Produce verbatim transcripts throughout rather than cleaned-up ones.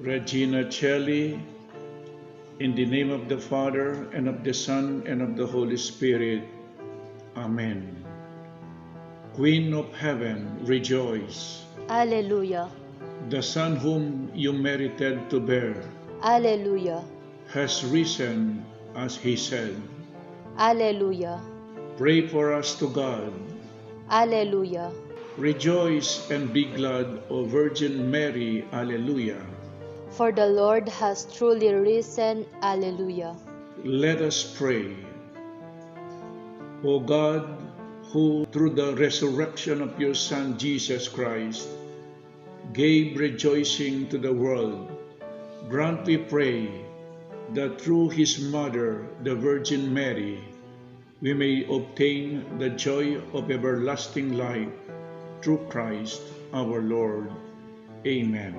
Regina Caeli, in the name of the Father, and of the Son, and of the Holy Spirit. Amen. Queen of heaven, rejoice. Alleluia. The Son whom you merited to bear. Alleluia. Has risen as he said. Alleluia. Pray for us to God. Alleluia. Rejoice and be glad, O Virgin Mary. Alleluia. For the Lord has truly risen. Alleluia. Let us pray. O God, who through the resurrection of your Son Jesus Christ gave rejoicing to the world, grant, we pray, that through his mother, the Virgin Mary, we may obtain the joy of everlasting life through Christ our Lord. Amen.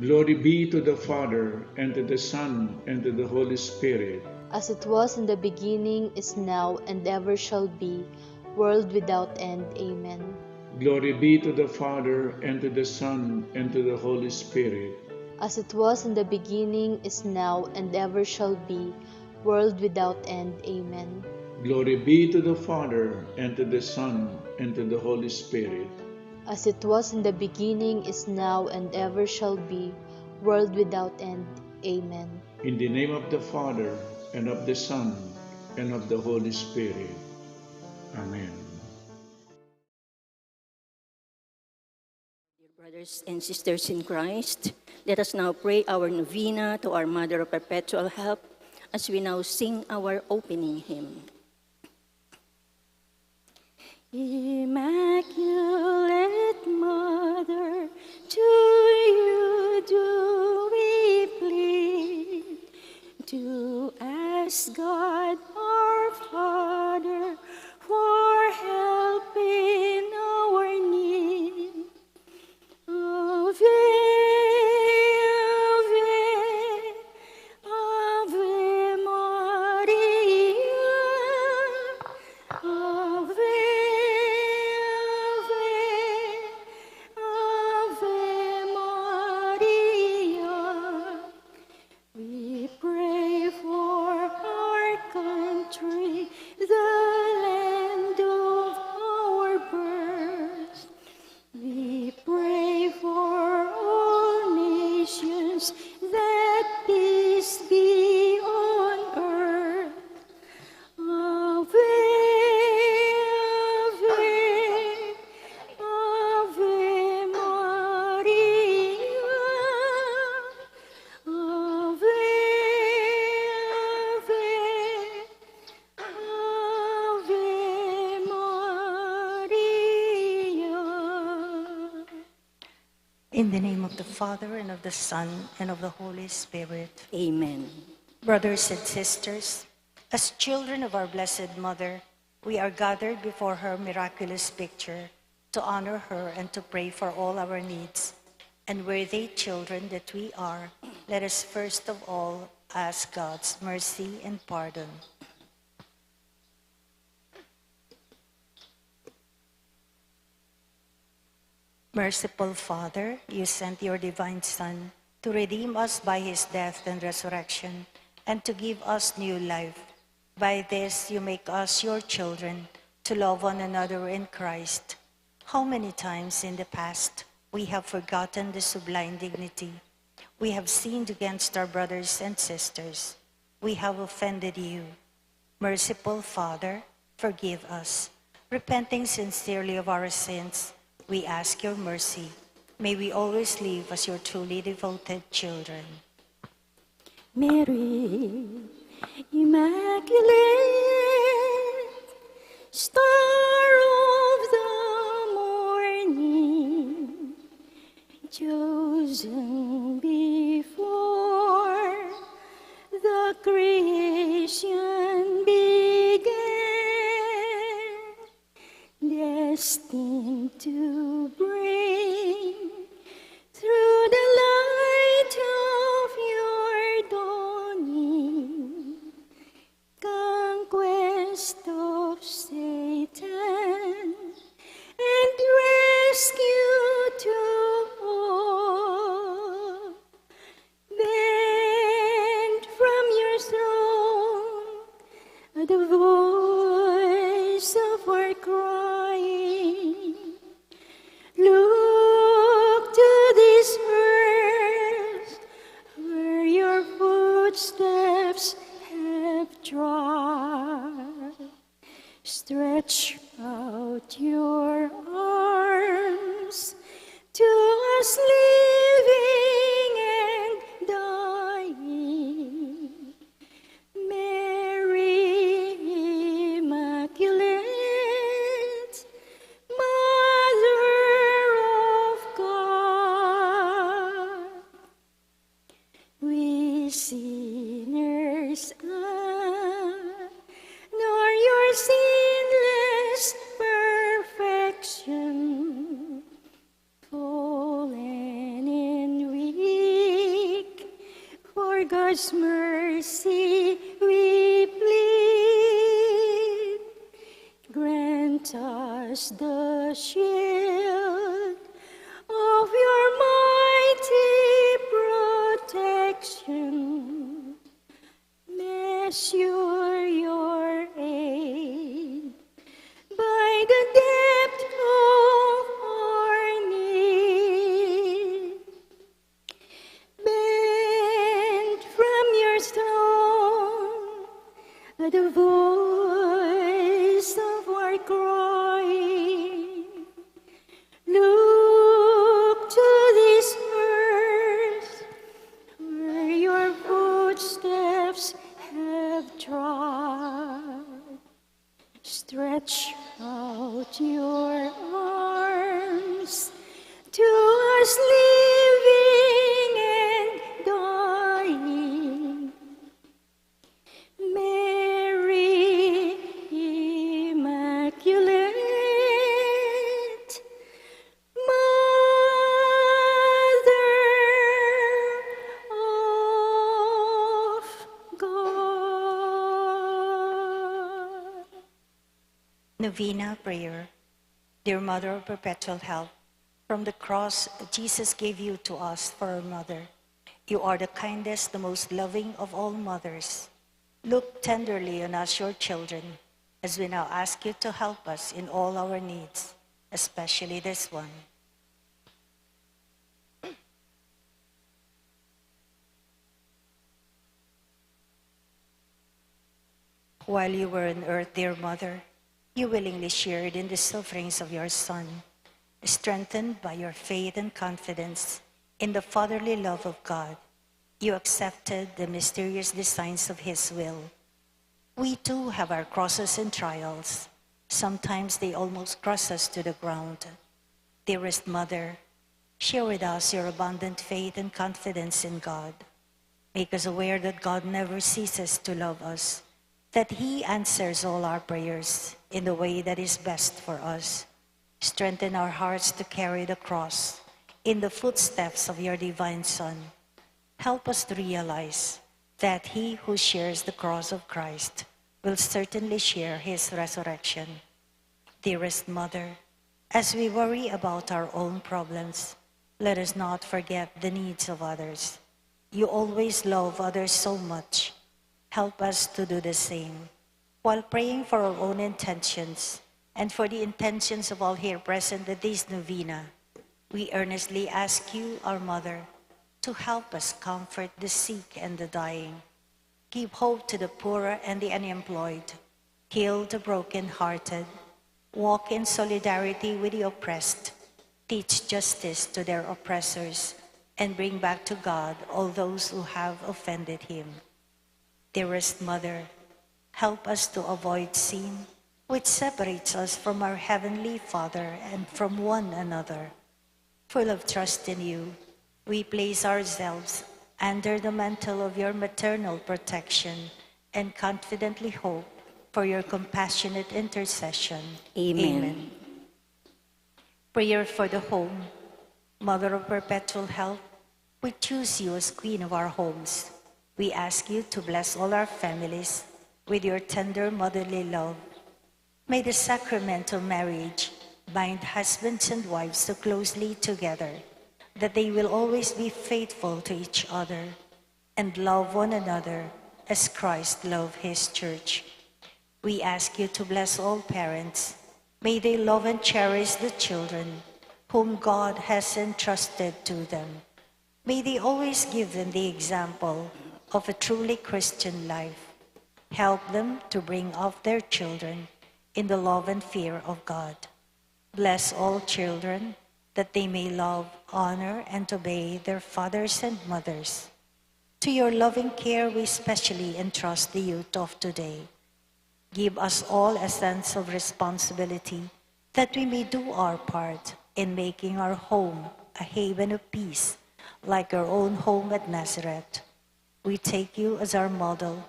Glory be to the Father, and to the Son, and to the Holy Spirit. As it was in the beginning, is now, and ever shall be, world without end. Amen. Glory be to the Father, and to the Son, and to the Holy Spirit. As it was in the beginning, is now, and ever shall be, world without end. Amen. Glory be to the Father, and to the Son, and to the Holy Spirit. As it was in the beginning, is now, and ever shall be, world without end. Amen. In the name of the Father, and of the Son, and of the Holy Spirit. Amen. Dear brothers and sisters in Christ, let us now pray our novena to our Mother of Perpetual Help as we now sing our opening hymn. Immaculate Mother, to you do we plead, to ask God our Father for help in our need. Ave, Ave, Ave Maria. Ave, Ave, Ave Maria. We pray for our country, the land of our birth. We pray for all nations, that peace be on earth. Ave, Ave, Ave Maria. Ave, Ave, Ave Maria. In the name of the Father, and of the Son, and of the Holy Spirit. Amen. Brothers and sisters, as children of our Blessed Mother, we are gathered before her miraculous picture to honor her and to pray for all our needs. And worthy children that we are, let us first of all ask God's mercy and pardon. Merciful Father, you sent your divine Son to redeem us by his death and resurrection, and to give us new life. By this you make us your children, to love one another in Christ. How many times in the past we have forgotten this sublime dignity. We have sinned against our brothers and sisters. We have offended you. Merciful Father, forgive us. Repenting sincerely of our sins, we ask your mercy. May we always live as your truly devoted children. Mary, Immaculate, Star of the Morning, chosen before the creation began, destined to bring through the light of your dawning, conquest of Satan and rescue to all. us living and dying. Mary Immaculate, Mother of God, we sinners adore your sinless perfection. Fallen and weak, for God's mercy we plead. Grant us the shield of your mighty protection. Measure your aid by the depth of our need. Bend from your throne at the voice of our crying. Look to this earth where your footsteps have trod. Stretch out your arms to us living and dying. Mary Immaculate, Mother of God. Novena prayer. Dear Mother of Perpetual Help, from the cross Jesus gave you to us for our mother. You are the kindest, the most loving of all mothers. Look tenderly on us, your children, as we now ask you to help us in all our needs, especially this one. While you were on earth, dear Mother, you willingly shared in the sufferings of your Son. Strengthened by your faith and confidence in the fatherly love of God, you accepted the mysterious designs of His will. We too have our crosses and trials. Sometimes they almost crush us to the ground. Dearest Mother, share with us your abundant faith and confidence in God. Make us aware that God never ceases to love us, that He answers all our prayers in the way that is best for us. Strengthen our hearts to carry the cross in the footsteps of your divine Son. Help us to realize that he who shares the cross of Christ will certainly share his resurrection. Dearest Mother, as we worry about our own problems, let us not forget the needs of others. You always love others so much. Help us to do the same. While praying for our own intentions and for the intentions of all here present at this novena, we earnestly ask you, our Mother, to help us comfort the sick and the dying. Give hope to the poor and the unemployed. Heal the broken-hearted. Walk in solidarity with the oppressed. Teach justice to their oppressors, and bring back to God all those who have offended him. Dearest Mother, help us to avoid sin, which separates us from our Heavenly Father and from one another. Full of trust in you, we place ourselves under the mantle of your maternal protection and confidently hope for your compassionate intercession. Amen. Amen. Prayer for the home. Mother of perpetual help, we choose you as Queen of our homes. We ask you to bless all our families with your tender motherly love. May the sacrament of marriage bind husbands and wives so closely together that they will always be faithful to each other and love one another as Christ loved his church. We ask you to bless all parents. May they love and cherish the children whom God has entrusted to them. May they always give them the example of a truly Christian life. Help them to bring up their children in the love and fear of God. Bless all children, that they may love, honor, and obey their fathers and mothers. To your loving care, we specially entrust the youth of today. Give us all a sense of responsibility that we may do our part in making our home a haven of peace, like your own home at Nazareth. We take you as our model.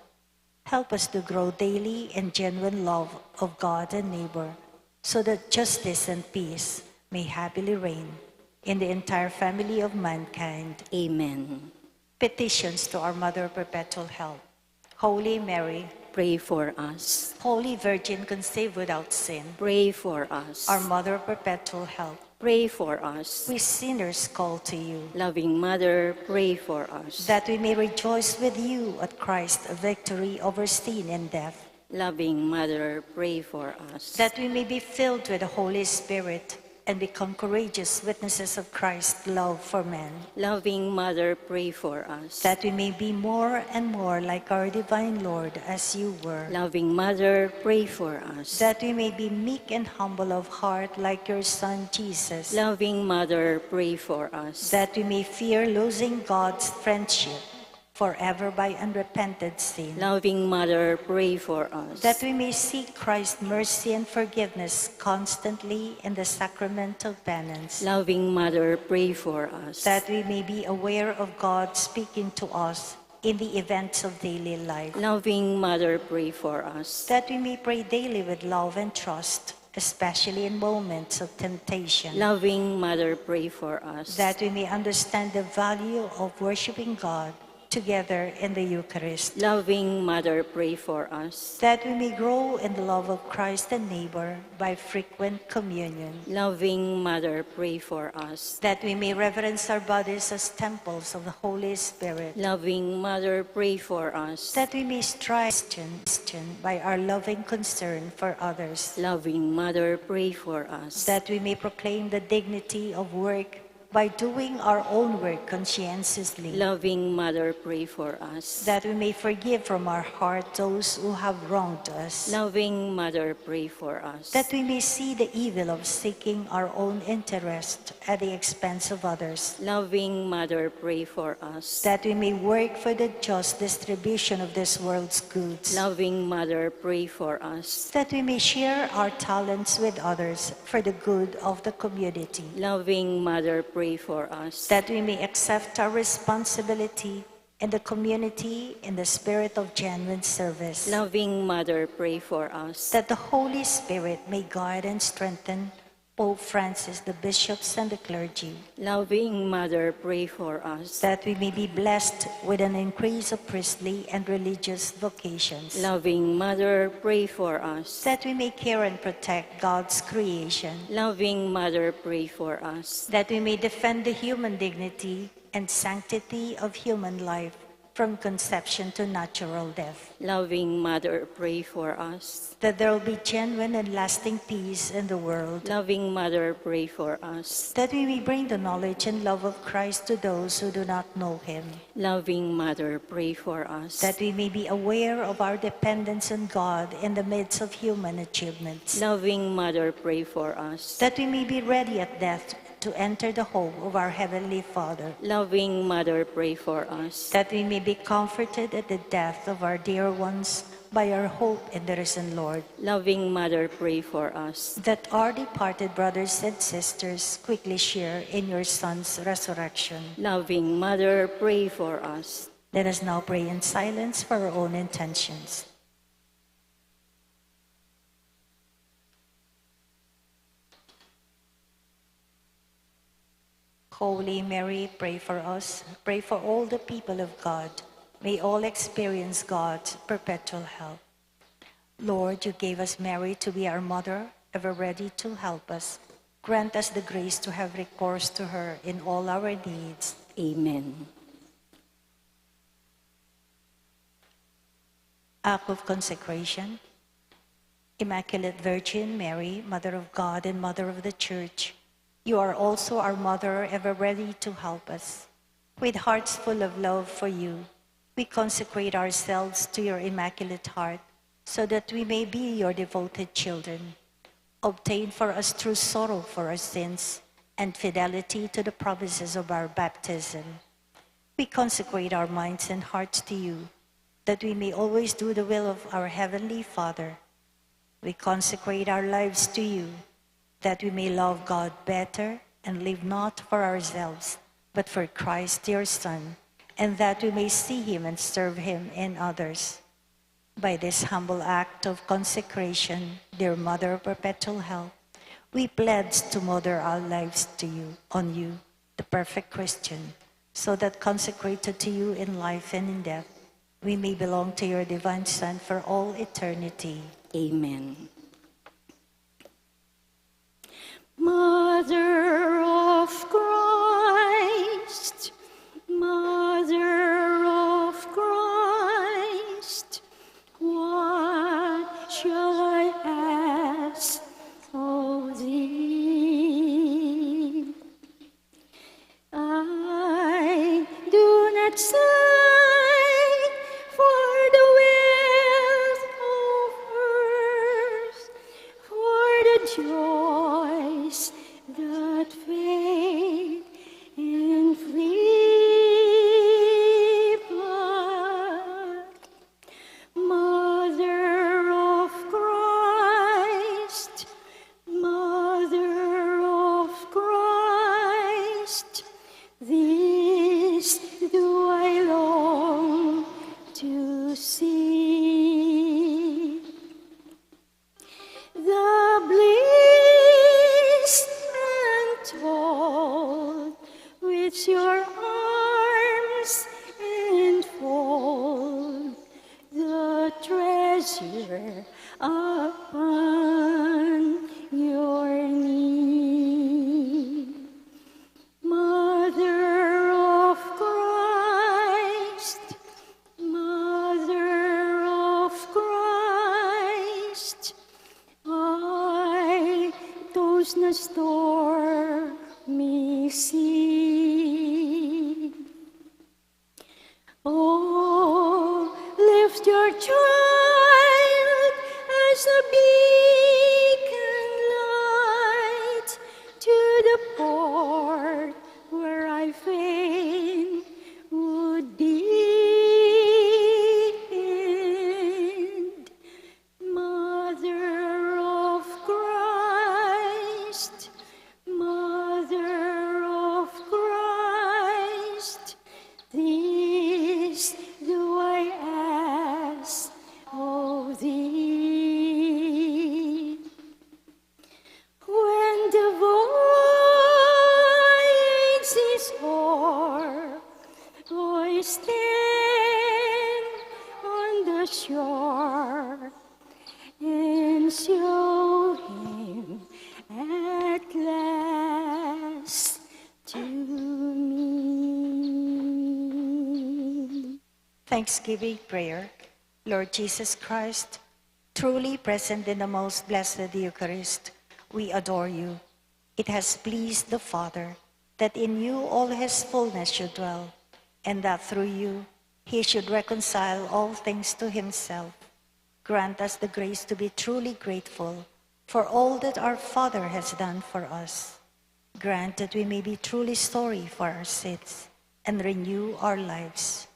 Help us to grow daily in genuine love of God and neighbor, so that justice and peace may happily reign in the entire family of mankind. Amen. Petitions to our Mother Perpetual Help. Holy Mary, pray for us. Holy Virgin conceived without sin, pray for us. Our Mother Perpetual Help, pray for us. We sinners call to you. Loving Mother, pray for us. That we may rejoice with you at Christ's victory over sin and death. Loving Mother, pray for us. That we may be filled with the Holy Spirit and become courageous witnesses of Christ's love for men. Loving Mother, pray for us. That we may be more and more like our divine Lord as you were. Loving Mother, pray for us. That we may be meek and humble of heart like your Son Jesus. Loving Mother, pray for us. That we may fear losing God's friendship forever by unrepented sin. Loving Mother, pray for us. That we may seek Christ's mercy and forgiveness constantly in the sacrament of penance. Loving Mother, pray for us. That we may be aware of God speaking to us in the events of daily life. Loving Mother, pray for us. That we may pray daily with love and trust, especially in moments of temptation. Loving Mother, pray for us. That we may understand the value of worshiping God together in the Eucharist. Loving Mother, pray for us. That we may grow in the love of Christ and neighbor by frequent communion. Loving Mother, pray for us. That we may reverence our bodies as temples of the Holy Spirit. Loving Mother, pray for us. That we may strive by our loving concern for others. Loving Mother, pray for us. That we may proclaim the dignity of work by doing our own work conscientiously. Loving Mother, pray for us. That we may forgive from our heart those who have wronged us. Loving Mother, pray for us. That we may see the evil of seeking our own interest at the expense of others. Loving Mother, pray for us. That we may work for the just distribution of this world's goods. Loving Mother, pray for us. That we may share our talents with others for the good of the community. Loving Mother, pray for us. That we may accept our responsibility in the community in the spirit of genuine service. Loving Mother, pray for us. That the Holy Spirit may guide and strengthen Pope Francis, the bishops, and the clergy. Loving Mother, pray for us. That we may be blessed with an increase of priestly and religious vocations. Loving Mother, pray for us. That we may care and protect God's creation. Loving Mother, pray for us. That we may defend the human dignity and sanctity of human life from conception to natural death. Loving Mother, pray for us. That there will be genuine and lasting peace in the world. Loving Mother, pray for us. That we may bring the knowledge and love of Christ to those who do not know him. Loving Mother, pray for us. That we may be aware of our dependence on God in the midst of human achievements. Loving Mother, pray for us. That we may be ready at death to enter the home of our Heavenly Father. Loving Mother, pray for us. That we may be comforted at the death of our dear ones by our hope in the risen Lord. Loving Mother, pray for us. That our departed brothers and sisters quickly share in your Son's resurrection. Loving Mother, pray for us. Let us now pray in silence for our own intentions. Holy Mary, pray for us. Pray for all the people of God. May all experience God's perpetual help. Lord, you gave us Mary to be our mother, ever ready to help us. Grant us the grace to have recourse to her in all our needs. Amen. Act of Consecration. Immaculate Virgin Mary, Mother of God and Mother of the Church, you are also our Mother, ever ready to help us. With hearts full of love for you, we consecrate ourselves to your Immaculate Heart, so that we may be your devoted children. Obtain for us true sorrow for our sins, and fidelity to the promises of our baptism. We consecrate our minds and hearts to you, that we may always do the will of our Heavenly Father. We consecrate our lives to you, that we may love God better and live not for ourselves, but for Christ, your Son, and that we may see him and serve him in others. By this humble act of consecration, dear Mother of Perpetual Help, we pledge to model our lives to you, on you, the perfect Christian, so that, consecrated to you in life and in death, we may belong to your divine Son for all eternity. Amen. Mother of Christ, Mother of Christ, what shall I ask of thee? I do not sigh for the wealth of earth, for the joys that fade and flee, but Mother of Christ, Mother of Christ, this do I long to see. The bliss untold which your arms enfold, the treasure upon your knee. Mother of Christ, Mother of Christ, I those na stormy sea. Oh, lift your child as a beacon light to the port where I fain would be hid. Mother of Christ, Mother of Christ, this do I ask of thee. When the voyage is o'er, I stand on the shore and show him at last to me. Thanksgiving prayer. Lord Jesus Christ, truly present in the most blessed Eucharist, we adore you. It has pleased the Father that in you all his fullness should dwell, and that through you he should reconcile all things to himself. Grant us the grace to be truly grateful for all that our Father has done for us. Grant that we may be truly sorry for our sins and renew our lives.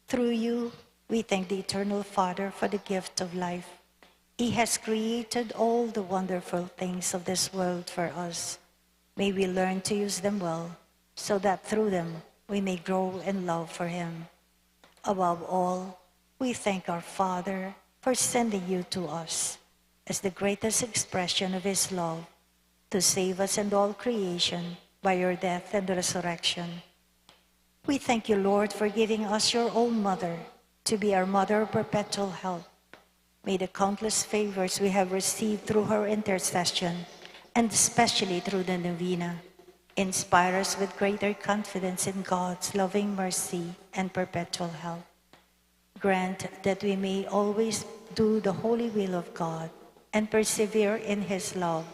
Through you, we thank the Eternal Father for the gift of life. He has created all the wonderful things of this world for us. May we learn to use them well, so that through them we may grow in love for him. Above all, we thank our Father for sending you to us as the greatest expression of his love, to save us and all creation by your death and resurrection. We thank you, Lord, for giving us your own mother to be our mother of perpetual help. May the countless favors we have received through her intercession, and especially through the novena, inspire us with greater confidence in God's loving mercy and perpetual help. Grant that we may always do the holy will of God and persevere in his love.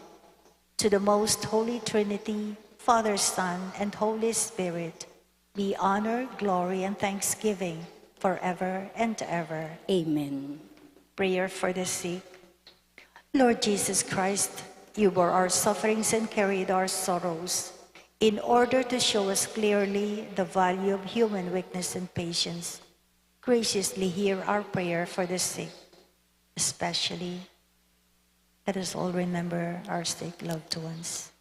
To the most holy Trinity, Father, Son, and Holy Spirit, be honor, glory, and thanksgiving forever and ever. Amen. Prayer for the sick. Lord Jesus Christ, You bore our sufferings and carried our sorrows, in order to show us clearly the value of human weakness and patience. Graciously hear our prayer for the sick, especially let us all remember our sick loved ones.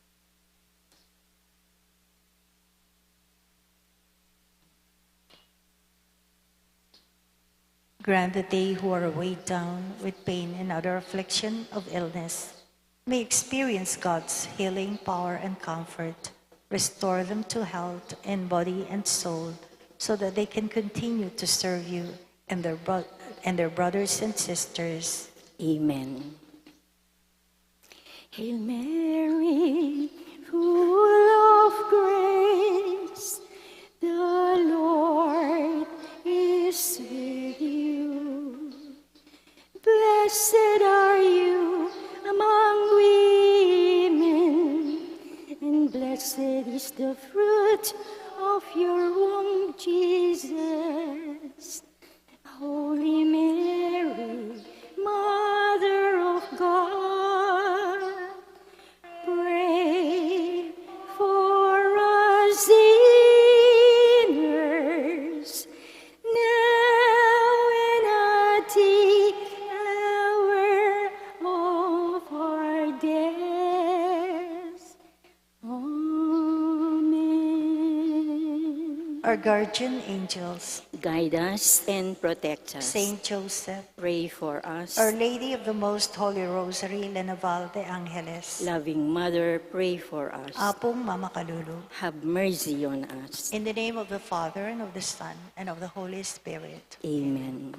Grant that they who are weighed down with pain and other affliction of illness may experience God's healing power and comfort. Restore them to health in body and soul, so that they can continue to serve you and their, bro- and their brothers and sisters. Amen. Hail Mary, full of grace, the Lord is with you. Blessed are you among women, and blessed is the fruit of your womb, Jesus. Holy Mary, Mother of God, pray for us sinners, now and at the hour of our death. Amen. Our guardian angels, guide us and protect us. Saint Joseph, pray for us. Our Lady of the Most Holy Rosary, La Naval de Angeles, Loving Mother, pray for us. Apung Mamakalulu, have mercy on us. In the name of the Father, and of the Son, and of the Holy Spirit. Amen.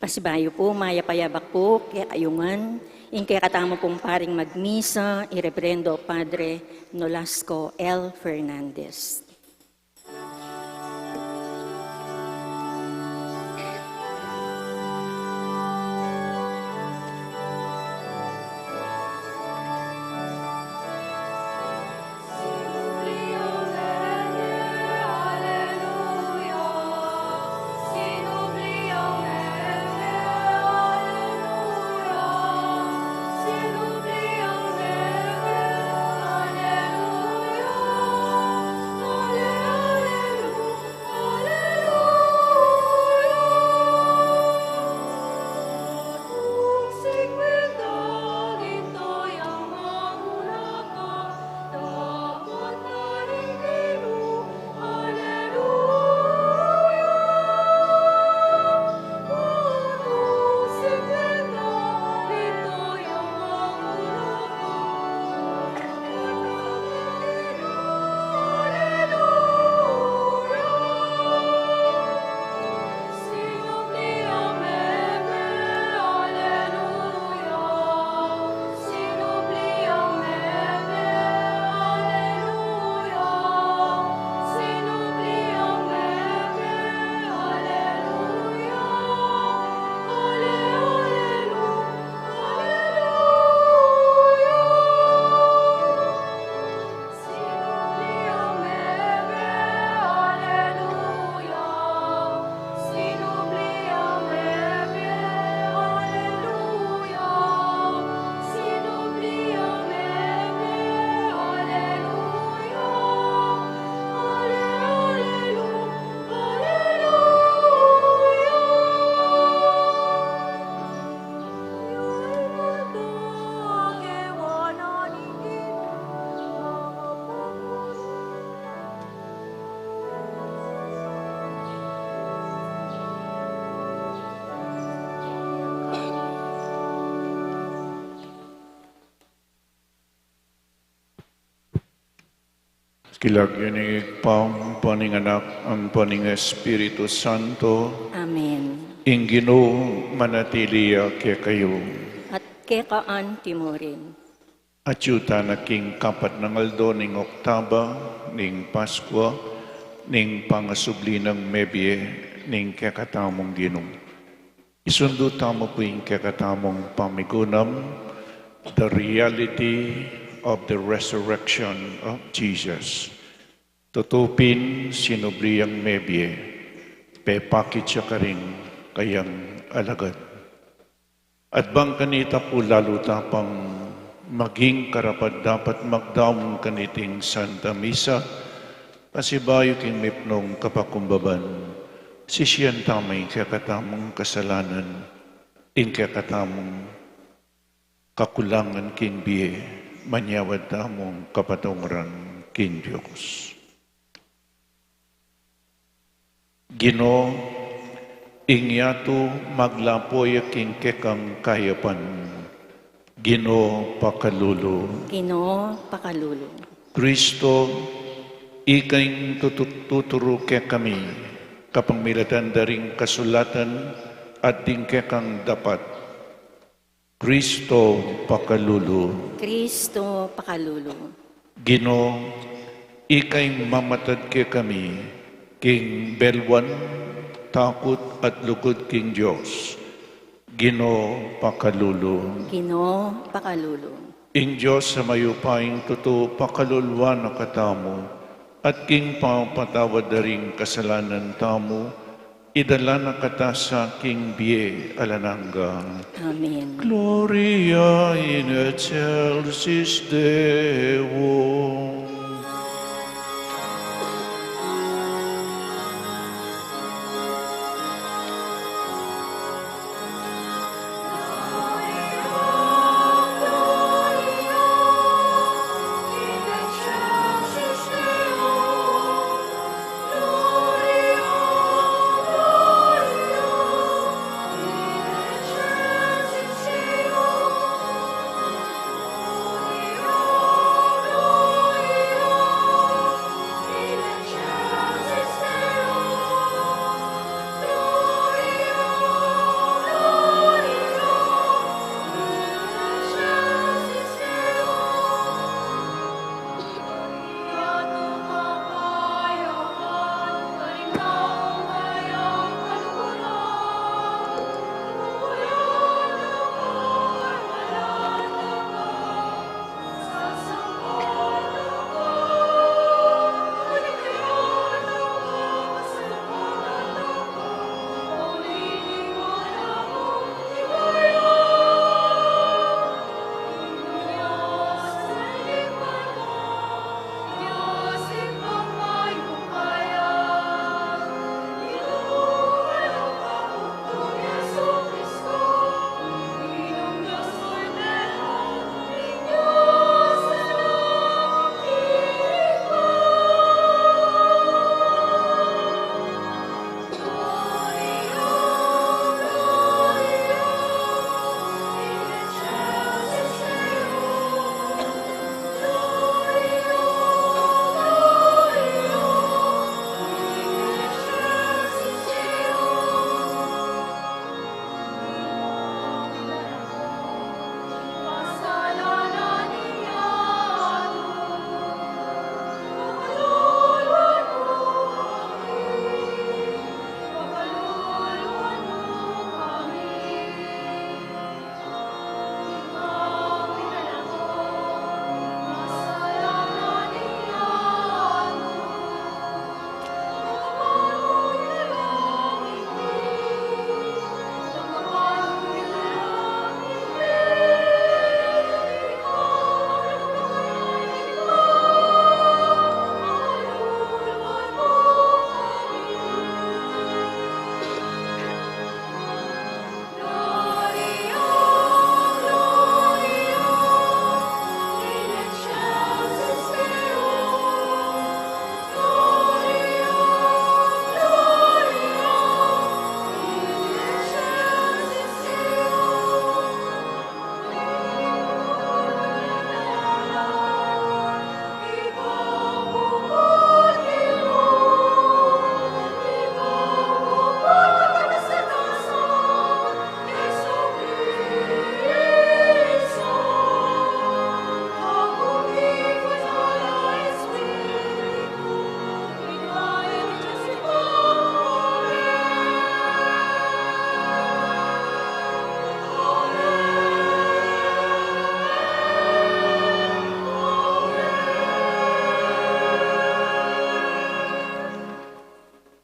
Pasibayu pu, mayap a yabak pu kekayu ngan. Ing kekatamu pung paring magmisa, i Reverendo Padre Nolasco L. Fernandez. King lagyu ning Ibpa, ampo ning Anak, ampo ning Espiritu Santo. Amen. Ing Ginu manatili ya kekayu. At keka antimurin. Atyu tana king kapat nang aldo ning Oktaba ning Paskua, ning pangasubli nang mebie ning kekatamung Ginu. Isundu tamu pu ing kekatamung pamigunam, the reality of the resurrection of Jesus. Tutu pin sinubli yang mebie, pepakit ya karing kayang alagad. At bang kanita pu lalu ta pang maging karapat-dapat magdaun kaniting Santa Misa, pasibayu king mipnung kapakumbaban, sisian tamu ing kekatamung kasalanan, ing kekatamung kakulangan king bie, manyawad tamung kapatunguran king Dios. Ginu, ing yatu maglapo ya king kekang kayapan. Ginu, pakalulu. Ginu, pakalulu. Kristo, ika ing tutu-, tuturu kekami, kapamilatan da ring kasulatan at ding kekang dapat. Kristo, pakalulu. Kristo, pakalulu. Ginu, ika ing mamatad kekami king belwan, takut at lugud king Dios. Ginu, pakalulu. Ginu, pakalulu. Ing Dios a mayupaya ing tutu pakaluluan na katamu, at king pamapatawad da ring kasalanan tamu, idala na kata sa king bie alang angga. Amen. Gloria in excelsis Deo.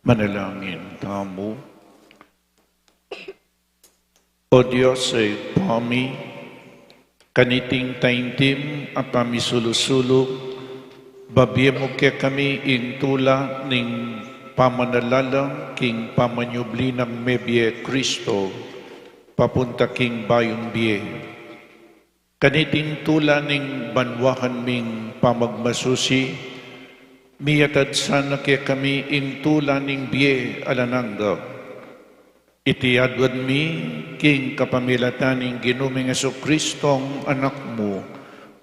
Manalangin tamu. O Dios a Ibpa mi, kaniting taimtim a pamisulu-sulu, babie mu kekami ing tula ning pamanalala king pamanyubli nang mebie Kristo, papunta king bayung bie. Kaniting tula ning banwahan ming pamagmasusi, miatad sana kekami ing tula ning bie alang angga. Iti adwan mi king kapamilatan ning Ginu ming Jesucristong Anak mu,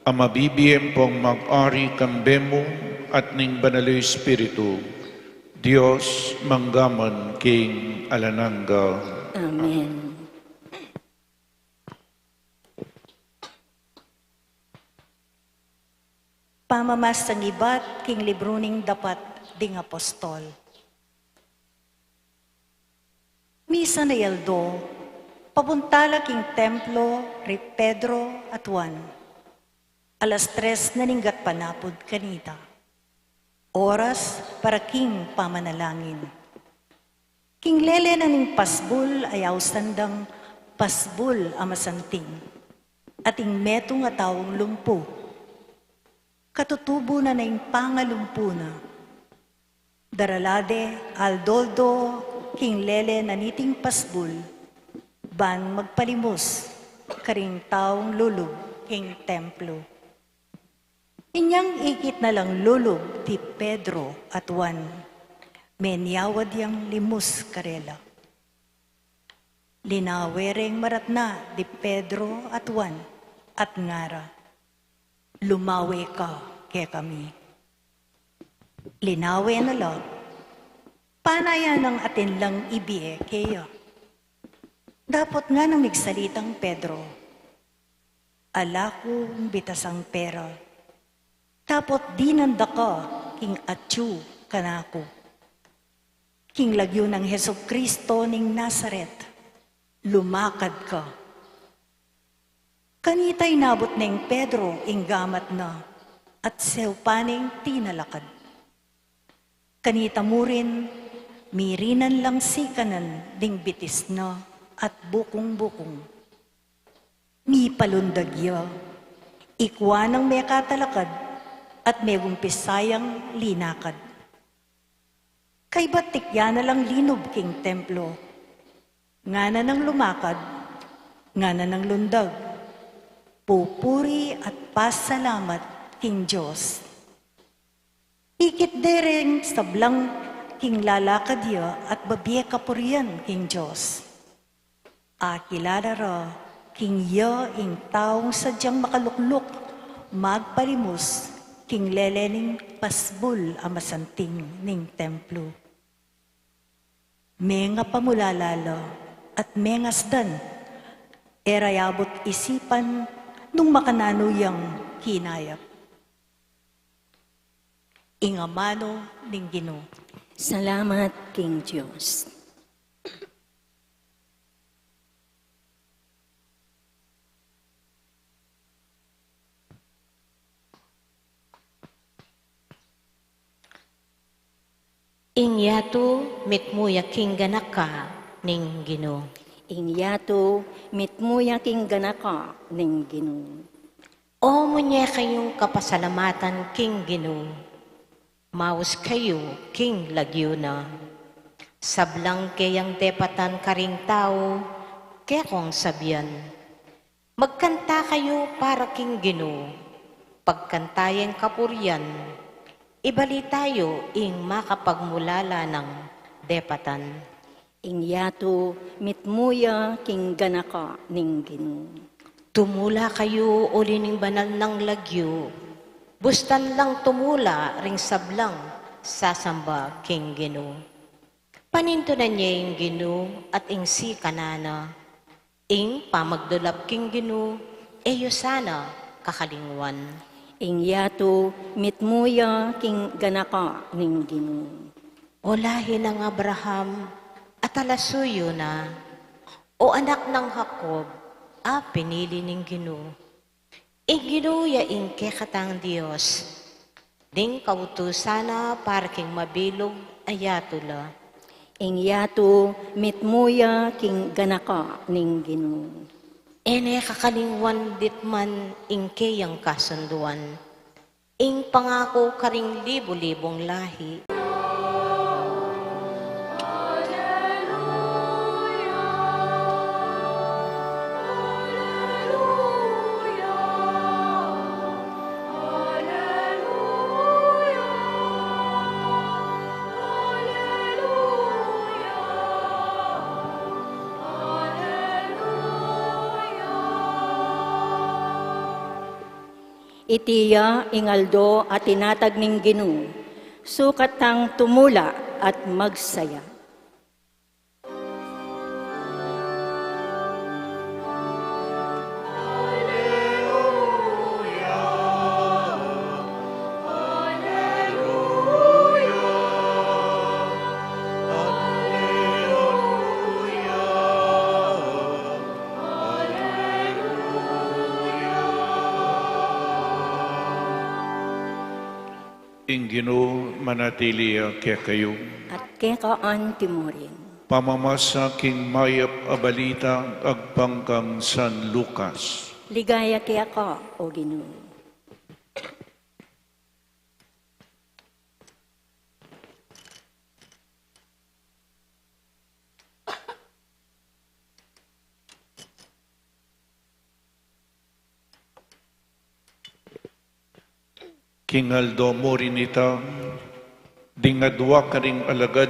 a mabibie ampong mag-ari kambe mu at ning Banal a Espiritu, Dios mangga man king alang angga. Amen. Pamamasang ibat king libru ning Dapat ding Apostol. Misan a aldo, papunta la king templo ri Pedro at Juan. Alas tres na ning gatpanapud kanita. Oras para king pamanalangin. King lele na ning pasbul a ausan dang pasbul a masanting, at ing metung a taung lumpu. Katutubu na na ing pangalumpu na. Darala de aldo-aldo king lele na niting pasbul, ban magpalimus karing taung lulub king templo. Inyang ikit na lang lulub di Pedro at Juan, menyawad yang limus karela. Linawe reng maratna di Pedro at Juan at ngara, "Lumawe ka kekami." Linawe na la, panaya nang atin lang ibie keya. Dapot nganang migsalitang Pedro, "Ala kung bitasang pera, dapot dinan da ka king atyu kanaku. King lagyu nang Jesucristo ning Nazaret, lumakad ka." Kanita inabut neng Pedro ing gamat na, at seupa neng tinalakad. Kanita mu rin, mirinan lang sikanan ding bitis na at bukung-bukung. Mipalundag ya, ikua nang mekatalakad at megumpisang linakad. Kaybat tikya na lang linub king templo. Ngana nang lumakad, ngana nang lundag, pupuri at pasalamat king Dios. Ikit de reng sablang king lalakad ya at babie kapurian king Dios. Akilala ra king ya ing taung sadyang makalukluk magpalimus king lele ning pasbul a masanting ning templo. Mengapamulala la at mengasdan, e ra yabut isipan nung makananu yang kinayap. Ing amanu ning Ginu. Salamat king Dios. Ing yatu mitmu ya king ganaka ning Ginu. Ing yatu mitmu ya king ganaka ning Ginu. O munye kayung kapasalamatan king Ginu, maus kayu king lagyu na. Sablang keyang depatan karing tau, kekong sabian, magkanta kayu para king Ginu, pagkanta yeng kapurian, ibalita yu ing makapagmulala nang depatan. Ing yatu mitmu ya king ganaka ning Ginu. Tumula kayu uli ning banal nang lagyu, bustan lang tumula ring sablang sasamba king Ginu. Panintunan ye ing Ginu at ing sikanan na, ing pamagdulap king Ginu, e yu sana kakalingwan. Ing yatu mitmu ya king ganaka ning Ginu. O lahi nang Abraham, at talasuyu na, o anak nang Jacob, a pinili ning Ginu. Ing Ginu ya ing kekatang Dios, ding kautusan na para king mabilug a yatu la. Ing yatu mitmu ya king ganaka ning Ginu. E ne kakalingwan ditman ing keyang kasunduan, ing pangaku karing libu-libung lahi. Iti ya ing aldo a tinatag ning Ginu, sukat tang tumula at magsaya. Ing Ginu manatili ya kekayu. At keka antimurin. Pamamasa king mayap a balita agpang kang San Lucas. Ligaya keka, O Ginu. King aldo mu rin ita, ding adwa karing alagad,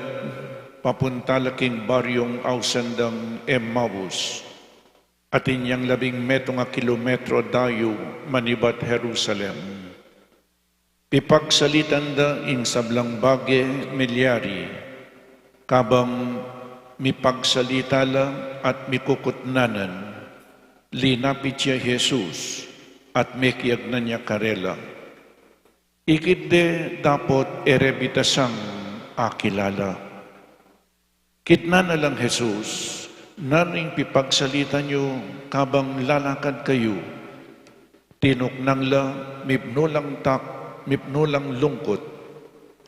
papunta la king baryung ausan dang Emmaus, atin yang labing metung a kilometro dayu manibat Jerusalem. Pipagsalitan da ing sablang bage milyari, kabang mipagsalita la at mikukutnanan, linapit ya i Jesus at mekiagnan ya karela. Ikit de dapot e re bitasang akilala. Kitnan na lang Jesus, nanu ing pipagsalitan yu kabang lalakad kayu? Tinuknang la, mipnu lang tak-, mipnu lang lungkut,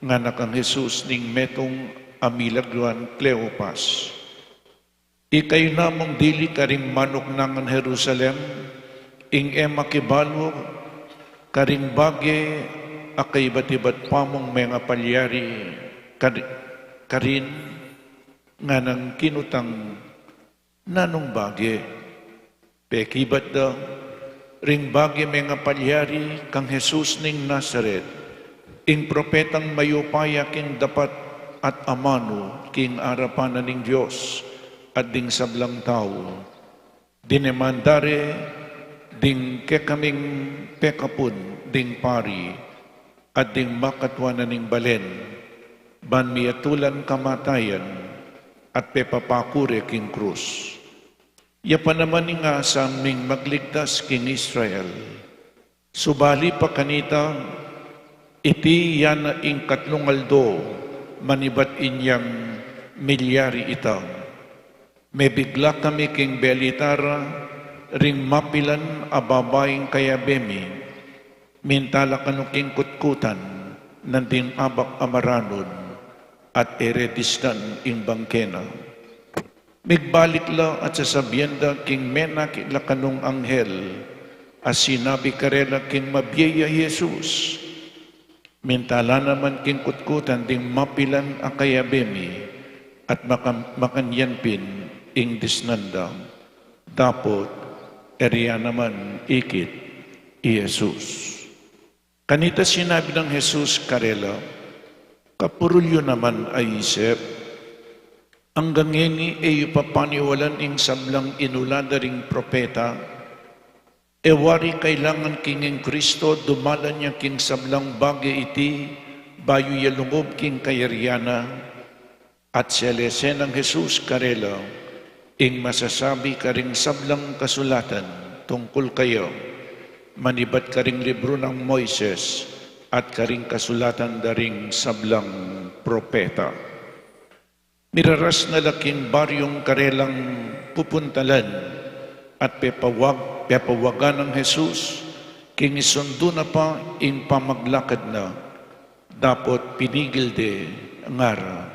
ngana kang Jesus ning metung a milagwan Cleopas. Ikayu namung dili karing manuknangan Jerusalem, ing e makibalu karing bage a kaibat-ibat pamung mengapalyari kar-, karin? Nganang kinutang, nanung bage? Pekibat da, ring bage mengapalyari kang Jesus ning Nazaret, ing propetang mayupaya king dapat at amanu king arapan na ning Dios at ding sablang tau. Dinemanda re ding kekaming pekapun ding pari at ding makatua na ning balen, ban miatulan kamatayan at pepapaku re king krus. Ya pa naman ing asang ming magligtas king Israel. Subali pa kanita, iti ya na ing katlung aldo manibat inyang milyari ita. Mebigla kami king belita ra ring mapilan a babaing kayabe mi, minta la kanu king kutkutan nanding abak a maranud, at e re disnan ing bangke na. Migbalik la at sasabian da king menakit la kanung anghel a sinabi karela king mabie ya Jesus. Minta la naman king kutkutan ding mapilan a kayabe mi at maka-, makanyan pin ing disnan da. Dapot e re ya naman ikit i Jesus. Kanita sinabi nang Jesus karela, "Kapurul yu naman a isip? Anggang ngeni e yu pa paniwalan ing sablang inulat da ring propeta? E wari kailangan king ing Kristo dumalan ya king sablang bage iti bayu ya lungub king kayarian na?" At selese nang Jesus karela ing masasabi karing sablang kasulatan tungkul kaya, manibat karing libru nang Moises at karing kasulatan da ring sablang propeta. Miraras na la king baryung karelang pupuntalan at pepawag-, pepawagan nang Jesus king isundu na pa ing pamaglakad na, dapot pinigil de ngara.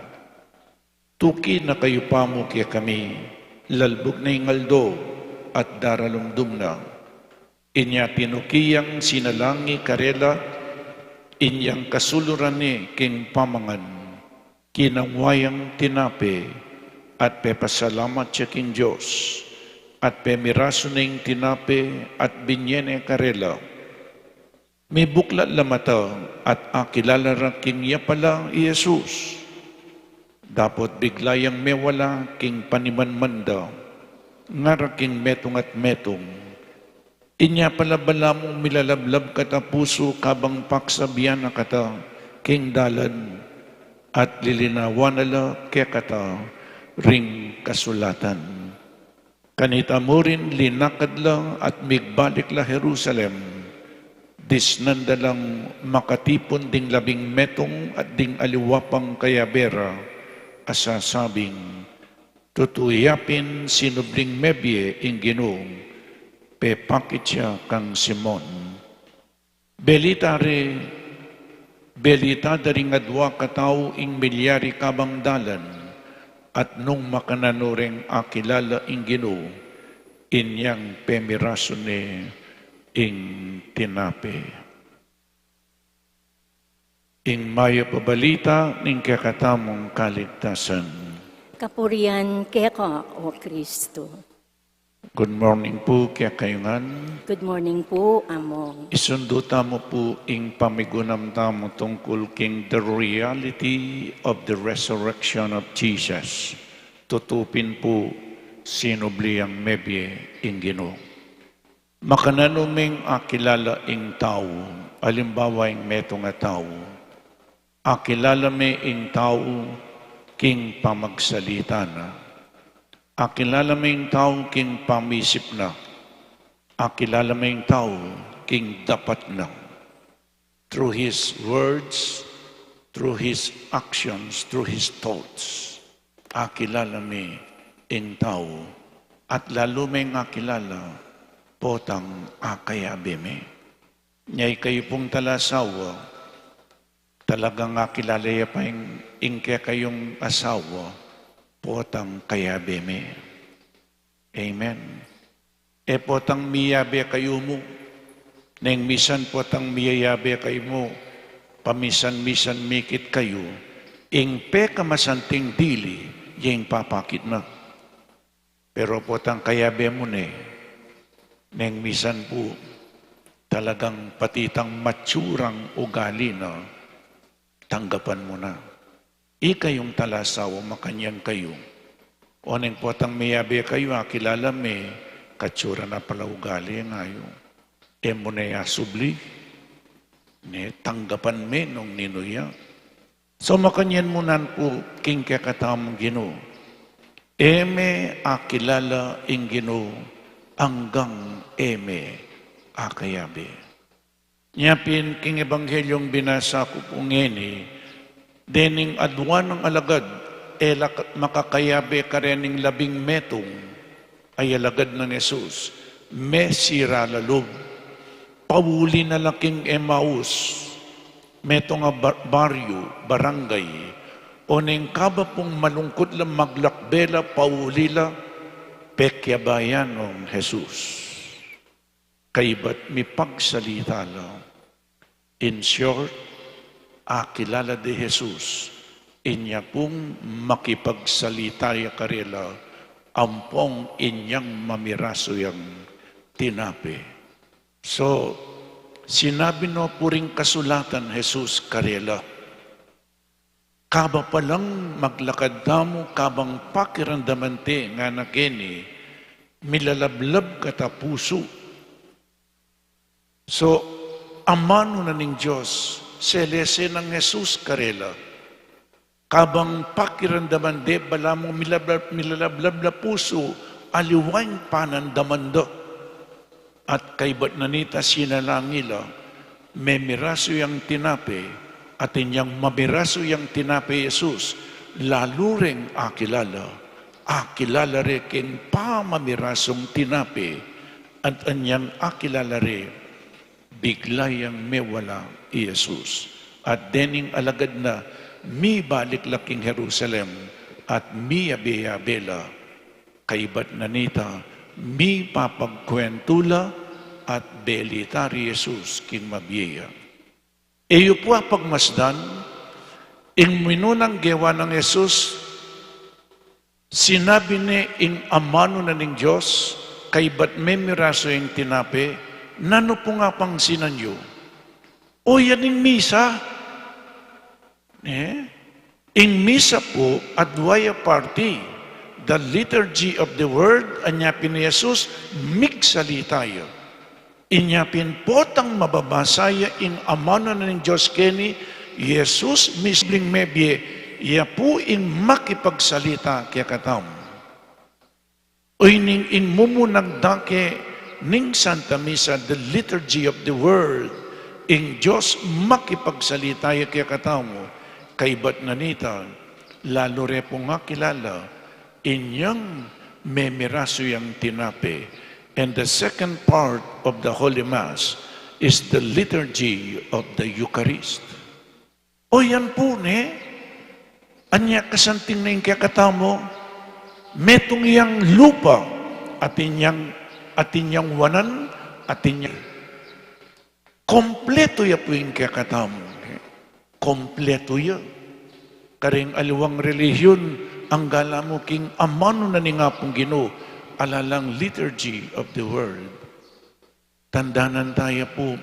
Tuki na kayu pamu kekami, lalbug na ing aldo at daralumdum na. Inya tinuki yang sinalangi karela, inyang kasuluran ne king pamangan, kinangwa yang tinape, at pepasalamat ya king Dios, at pemirasu ne ing tinape, at binye ne karela. Mibuklat la mata at akilala ra king iya pala i Jesus. Dapot bigla yang mewala king panimanman da, ngara king metung at metung. Inya pala balamu milalablab kata pusu kabang paksabian na kata king dalan, at lilinawan na la kekata ring kasulatan. Kanita mu rin linakad la at migbalik la Jerusalem, disnan da lang makatipun ding labing metung at ding aliwa pang kayabe ra, a sasabing, Tutu ya pin sinubling mebie ing Ginu, pepakit ya kang Simon. Belita re, belita da ring adwa katau ing milyari kabang dalan, at nung makananu reng akilala ing Ginu, inyang pemirasu ne ing tinape. Ing mayap a balita ning kekatamung kaligtasan. Kapurian keka, O Kristo. Good morning pu kekayu ngan. Good morning pu, Among. Isundu tamu pu ing pamigunam tamu tungkul king the reality of the resurrection of Jesus. Tutu pin pu, sinubli yang mebie ing Ginu. Makananu meng akilala ing tau, alimbawa ing metung a tau. Akilala me ing tau king pamagsalita na. Akilala me ing tau king pamisip na. Akilala me ing tau king dapat na. Through his words, through his actions, through his thoughts. Akilala me ing tau. At lalu meng akilala, potang akayabe me. Nya ikayu pung talasawa, talagang akilala ya pa ing, ing kekayung asawa, potang kayabe me. Amen. E potang miyabe kayu mu, neng misan potang miyayabe kayu mu, pamisan-misan mikit kayu, ing pekamasanting dili, ya ing papakit na. Pero potang kayabe mu ne, neng misan pu, talagang pati itang matsurang ugali na, tanggapan mu na. Ikayung talasawa, makanyan kayu. O neng potang miyabe kayu, akilala me, katsura na pala ugali ngayu. E mu ne asubli, ne tanggapan me nung ninu ya. So makanyan mu nan pu king kekatamung Ginu. E me akilala ing Ginu anggang e me akayabe. Nya pin king Ebanghelyo a binasa ku pu ngeni, dening adwa nang alagad, e la makakayabe karening labing metung a alagad nang Jesus, mesira la lub, pauli na la king Emmaus, metung a bar-, baryu, barangay, oneng kaba pung malungkut la, maglakbe la, pauli la, pekyabe ya nong Jesus. Kaybat mipagsalita la. In short, akilala de Jesus, inya pung makipagsalita ya karela, ampong inyang mamirasu yang tinape. So, sinabi no pu ring kasulatan Jesus karela, kaba palang maglakad tamu, kabang pakiramdaman te ngana keni, milalablab kata pusu. So, amanu na ning Dios, selese nang Jesus karela. Kabang pakiramdaman de, balamu milalablab, milalablab la pusu, aliwa ing panandaman da. At kaybat na nita sinalangi la, memirasu yang tinape, at inyang mamirasu yang tinape Jesus, lalu reng akilala, akilala re king pamamirasung tinape, at inyang akilala re, bigla yang mewala i Jesus. At dening alagad na, mibalik la king Jerusalem, at miyabe-yabe la. Kaybat na nita, mipapagkwentu la at beli ta ri Jesus king mabie ya. E yu pu apagmasdan, ing minunang gewa nang Jesus, sinabi ne ing amanu na ning Dios, kaybat memirasu ing tinape, nanu pung apangsinan yu? O yan ing misa. Eh? Ing misa pu, adwa ya parti, the liturgy of the word, anya pin i Jesus, migsalita ya. Inya pin potang mababasa ya ing amanu na ning Dios keni, Jesus mismu ing mebie, ya pu ing makipagsalita kekatamu. Uy, ning ing mumunang dake ning Santa Misa, the liturgy of the word, ing Dios makipagsalita ya kekatamu, kaybat na nita, lalu re pung akilala, inyang memirasu yang tinape. And the second part of the Holy Mass is the liturgy of the Eucharist. O yan pu ne, anya kasanting na ing kekatamu, metung yang lupa, atin yang, atin yang wanan, atin yang kompletu ya pu ing kekatamu. Kompletu ya. Karing aliwang relihiyon, anggala mu king amanu na ning Apung Ginu, ala lang liturgy of the word. Tandanan taya pu,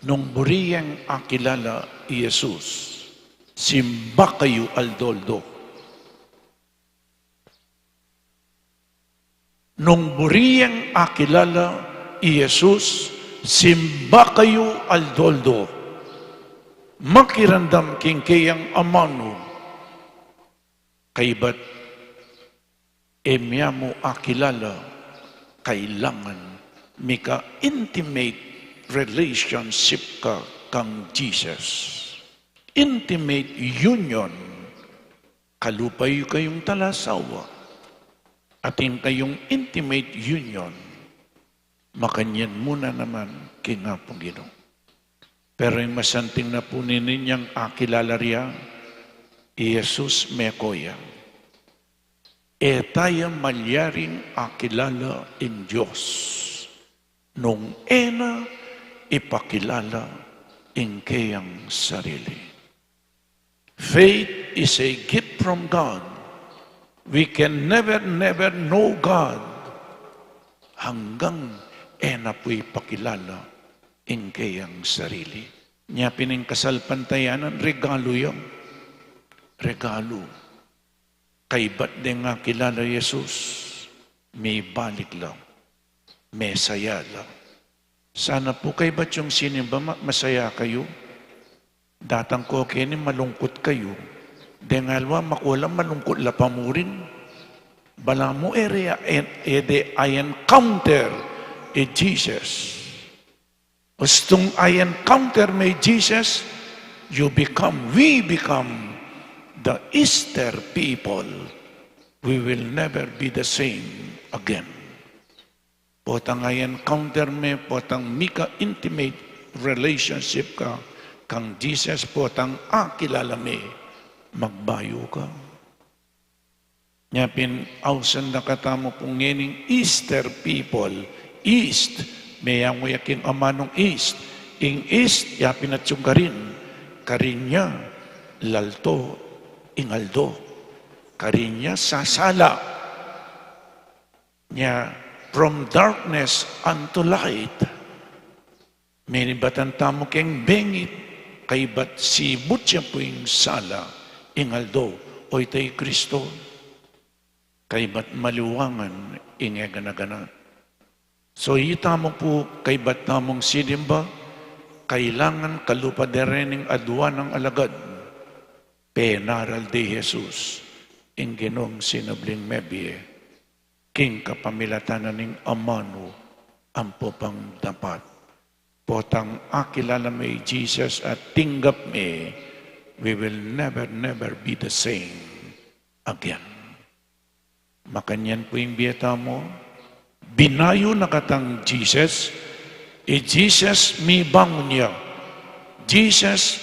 nung buri yang akilala i Jesus, simba kayu aldo-aldo. Nung buri yang akilala i Jesus, simba kayu aldo-aldo. Makiramdam king keyang amanu. Kaybat e mya mu akilala, kailangan mika-intimate relationship ka kang Jesus. Intimate union. Kalupa yu kayung talasawa, atin kayung intimate union, makanyan mu na naman king Apung Ginu. Pero ing masanting na pu nini, inyang akilala rya i Jesus, meko ya. E taya malyaring akilala ing Dios nung e na ipakilala ing keyang sarili. Faith is a gift from God. We can never, never know God hanggang e na pu ipakilala ing keyang sarili. Nya pin ing kasalpantayanan, regalu yan. Regalu. Kaybat deng akilala i Jesus, mibalik la, mesaya la. Sana pu kaybat yung sinimba ma-, masaya kayu. Datang ko keni malungkut kayu. Deng aliwa makula malungkut la pa murin. Balamu e re, e, e de i-encounter i Jesus. Ustung i-encounter me i Jesus, you become, we become the Easter people. We will never be the same again. Potang i-encounter me, potang mika-intimate relationship ka kang Jesus, potang akilala me, magbayu ka. Nya pin, ausan na katamu pung ngening Easter people. East, meyangu ya king amanung East. Ing East, ya pin atiu karin. Karin ya lalto ing aldo. Karin ya sasala. Nya, from darkness unto light. Menibatan tamu keng bengit, kaybat sibut ya pu ing sala, ing aldo, o ita i Kristo. Kaybat maliwangan ing e gana-ganat. So, itamu pu, kaybat tamung sinimba, kailangan kalupa de rening adua nang alagad, penaral de i Jesus, ing Ginung sinubling mebie, king kapamilatan na ning amanu ampo pang dapat. Potang akilala me i Jesus at tinggap me, we will never, never be the same again. Makanyan pu ing bie tamu, binayu na katang Jesus, i Jesus mibangun ya, Jesus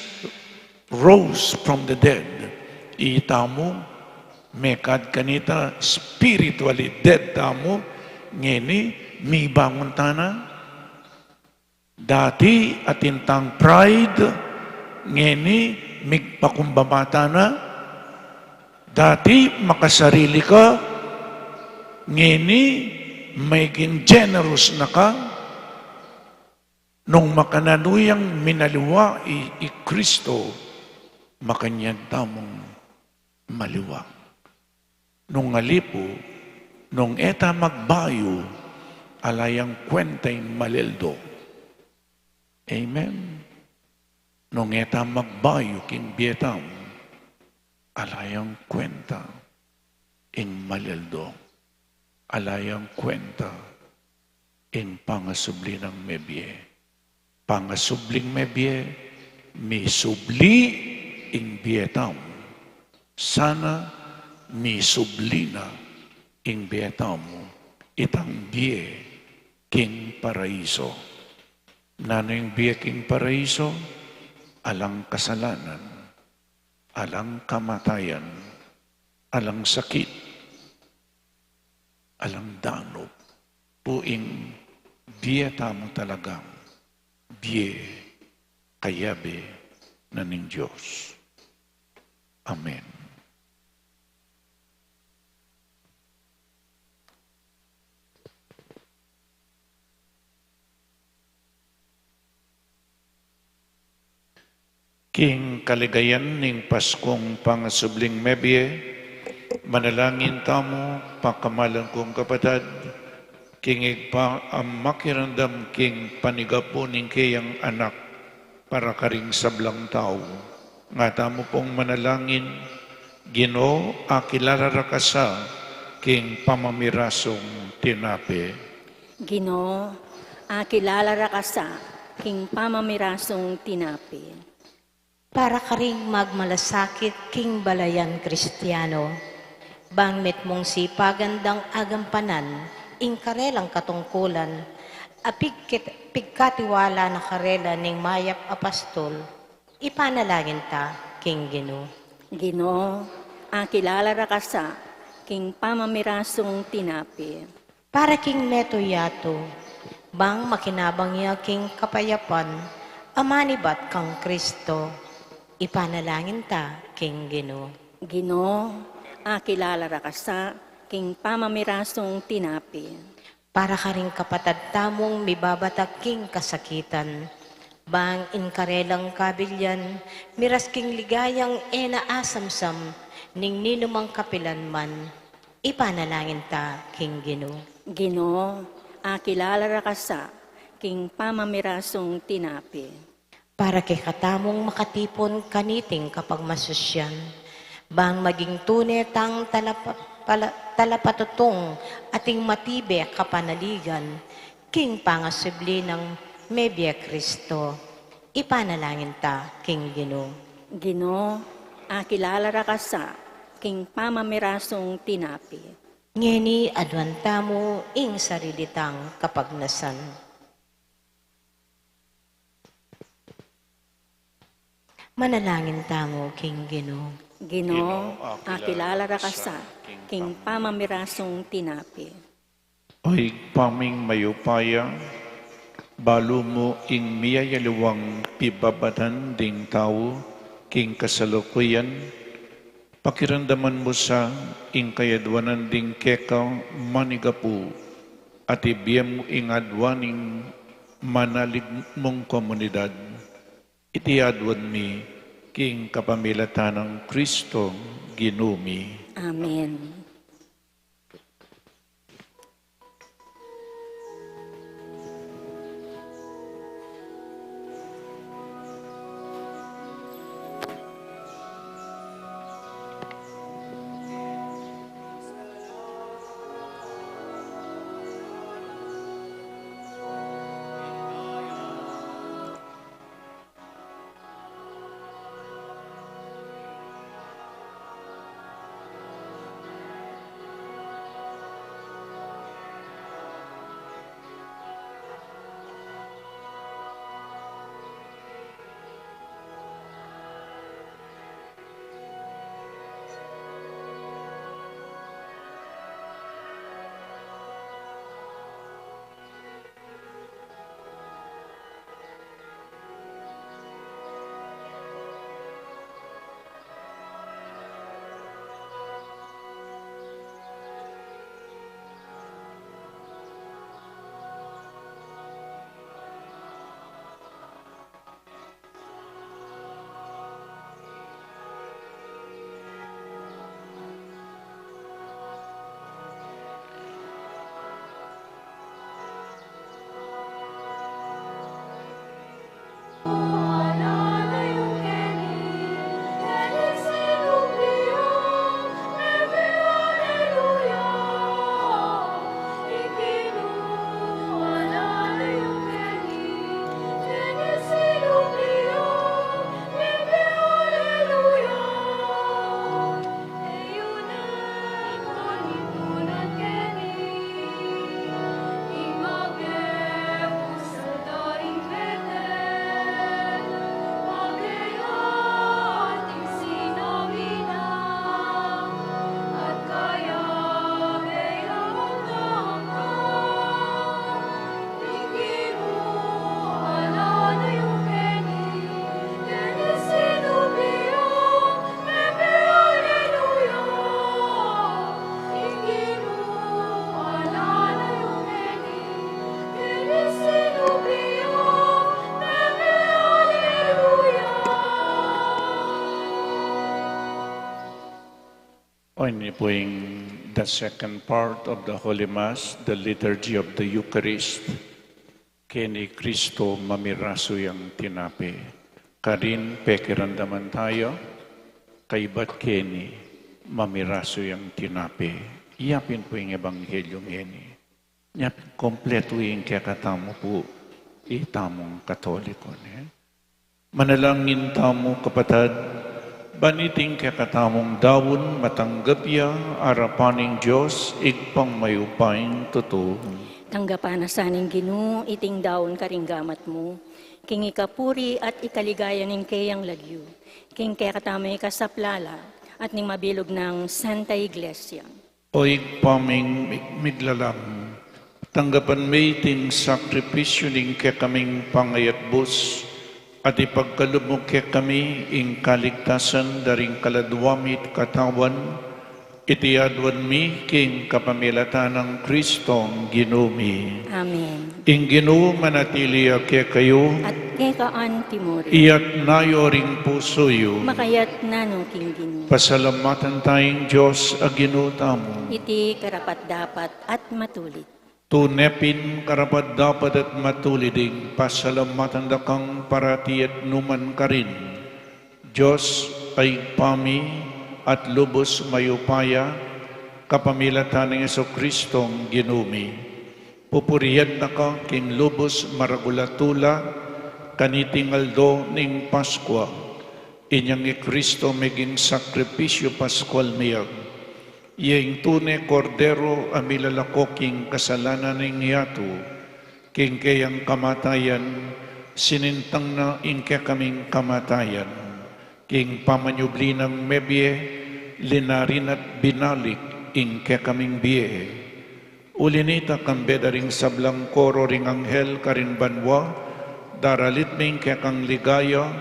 rose from the dead. Itamu, Mekad kanita, spiritually dead tamu, ngeni mibangun tana. Dati atin tang pride, ngeni migpakumbaba tana. Dati makasarili ka, ngeni meging generous na ka. Nung makananu yang minaliwa i, i Kristo, makanyan tamung maliwa. Nung alipu, nung e ta magbayu, ala yang kwenta ing maleldo. Amen. Nung e ta magbayu king bie tamu, ala yang kwenta ing maleldo. Ala yang kwenta ing pangasubli nang mebie. Pangasubling mebie, misubli ing bie tamu. Sana misubli na ing bie tamu itang bie king paraiso. Nanu ing bie king paraiso? Alang kasalanan, alang kamatayan, alang sakit, alang danup. Pu ing bie tamu talagang bie kayabe na ning Dios. Amen. King kaligayan ning Paskong pangasubling mebie, manalangin tamu, pakamalan kung kapatad, king Ibpa a makiramdam king panigapu ning keyang Anak para karing sablang tau. Nga tamu pung manalangin, Ginu, akilala ra ka sa king pamamirasung tinape. Ginu, akilala ra ka sa king pamamirasung tinape. Para karing magmalasakit king balayan Kristiano, bang mitmung sipagan dang agampanan ing karelang katungkulan, a pigkit-, pigkatiwala na karela ning mayap a pastol, ipanalangin ta king Ginu. Ginu, akilala ra ka sa king pamamirasung tinape. Para king meto yatu, bang makinabang ya king kapayapan a manibat kang Kristo, ipanalangin ta king Ginu. Ginu, akilala ra ka sa king pamamirasung tinape. Para karing kapatad tamung mibabatak king kasakitan, bang ing karelang kabilian miras king ligayang e na asamsam ning ninumang kapilan man, ipanalangin ta king Ginu. Ginu, akilala ra ka sa king pamamirasung tinape. Para kekatamung makatipun kaniting kapagmasusyan, bang maging tune tang talapa-, pala-, talapatutung ating matibe kapanaligan king pangasubli nang mebie Kristo, ipanalangin ta king Ginu. Ginu, akilala ra ka sa king pamamirasung tinape. Ngeni aduan tamu ing sarili tang kapagnasan. Manalangin tamu king Ginu. Ginu, akilala ra ka sa king pamamirasung tinape. O Ibpa ming mayupaya, balu mu ing miyayaliwang pibabatan ding tau king kasalukuyan, pakiramdaman mu sa ing kayadwanan ding keka manigapu, at ibie mu ing aduan ning manalig mung komunidad. Iti aduan mi king kapamilatan nang Kristo Ginu mi. Amen. Ini pu ing the second part of the Holy Mass, the Liturgy of the Eucharist. Keni Kristo mamirasu yang tinape. Karin pekiramdaman taya, kaybat keni mamirasu yang tinape. Iya pin pu ing ebanghelyo ngeni. Nya pin kompletu ing kekatamu pu itamung Katoliko, ne? Manalangin tamu, kapatad, ban iting kekatamung daun matanggap ya arapan ning Dios, Ibpang mayupayang tutu. Tanggapan na sa ning Ginu iting daun karing gamat mu, king ikapuri at ikaligaya ning keyang lagyu, king kekatamung ikasaplala at ning mabilug nang Santa Iglesia. O Ibpa ming mi-, miglalang, tanggapan me iting sakripisyu ning kekaming pangayatbus, at ipagkalub mu kekami ing kaligtasan da ring kaladwa mi katawan, iti aduan mi king kapamilatan nang Kristong Ginu mi. Amen. Ing Ginu manatili ya kekayu. At keka antimurin. Iyatna yu ring pusu yu. Makayatna no king Ginu. Pasalamatan taya ing Dios a Ginu tamu. Iti karapat-dapat at matulid. Tune pin karapat-dapat at matulid ing pasalamatan da kang parati at nukarin man, Dios a Ibpa mi at lubus mayupaya, kapamilatan nang Jesukristong Ginu mi. Pupurian da ka king lubus maragul a tula, kaniting aldo ning Paskua, inyang i Kristo meging sakripisyu Paskual mi. Iya ing tune Kordero a milalako king kasalanan ning yatu, king keyang kamatayan, sinintang na ing kekaming kamatayan, king pamanyubli nang mebie, linarin at binalik ing kekaming bie. Uli nita, kambe da ring sablang koro ring anghel karin banua, daralit mi ing kekang ligaya,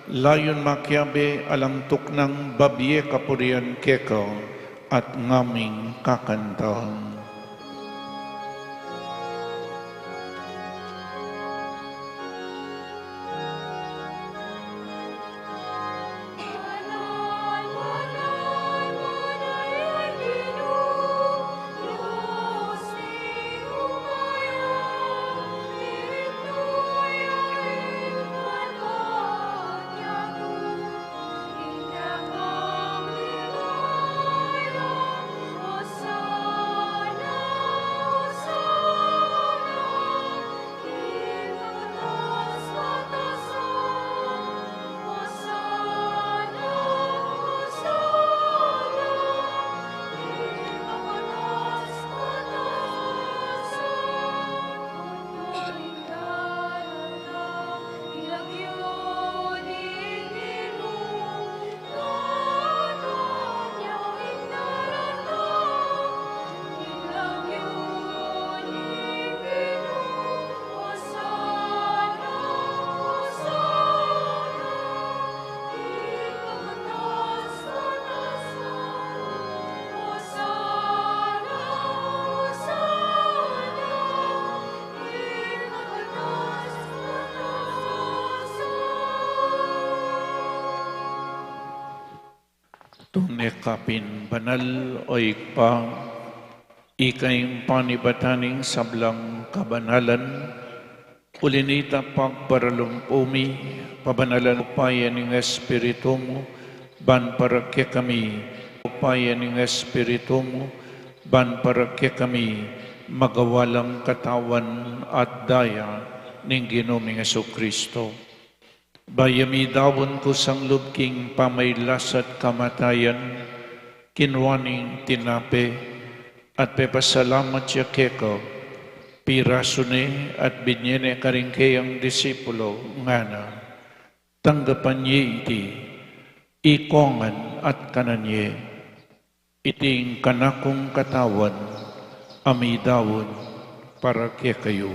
layun makiabe alang tuknang babie kapurian keka, at ngaming kakantan. Tune ka pin banal, o Ibpa, ika ing panibatan ning sablang kabanalan, uli nita pagparalumpu mi, pabanalan mu pa ya ning Espiritu mu, ban para kekami, pa ya ning Espiritu mu, ban para kekami, magawa lang katawan at daya ning Ginu ming Jesucristo. Bayu midaun kusang lub king pamailas at kamatayan, kinua ne ing tinape, at pepasalamat ya keka, pirasu ne, at binye ne karing keyang disipulo, ngana: Tanggapan ye iti, ikongan at kanan ye. Iti ing kanakung katawan, a midaun para kekayu.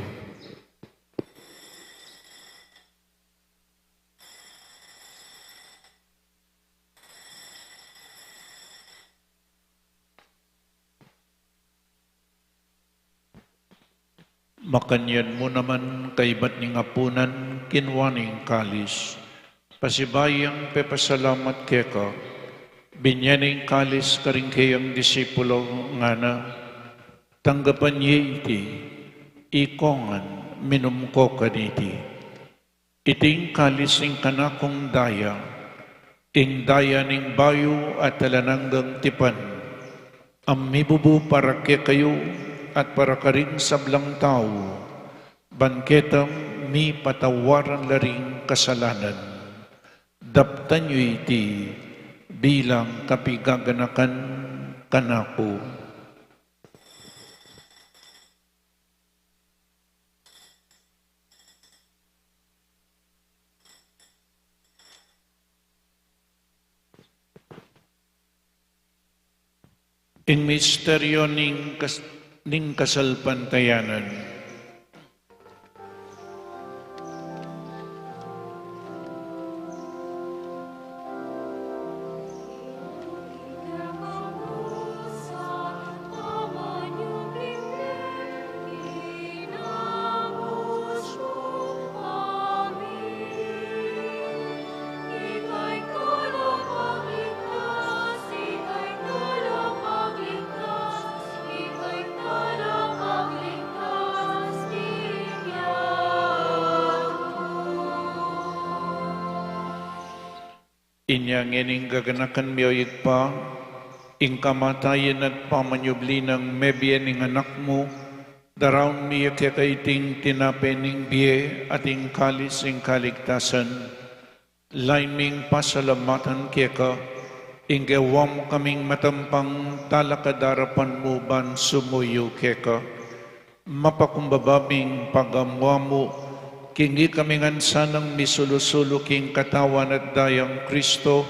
Makanyan mu naman kaybat ning apunan, kinua ne ing kalis, pasibayu yang pepasalamat keka, Binye ne ing kalis karing keyang disipulo, ngana: Tanggapan ye iti, ikongan, minum ko kaniti. Iti ing kalis ning kanakung daya, ing daya ning bayu at alang anggang tipan, a mibubu para kekayu at para karing sablang tau, ban ketang mipatawaran la ring kasalanan. Daptan yu iti bilang kapigaganakan kanaku. Ing misteryo ning kas-, ning kasalpantayanan. Inya ngening gaganakan mi, o Ibpa, ing kamatayan at pamanyubli nang mebie ning Anak mu, daraun mi ya keka iting tinape ning bie at ing kalis ning kaligtasan. Lain ming pasalamatan keka, ing gewa mu kaming matampang talakad king arapan mu ban sumuyu keka. Mapakumbaba ming pagamu-amu, king ikami ngan sanang misulu-sulu king katawan at dayang Kristo,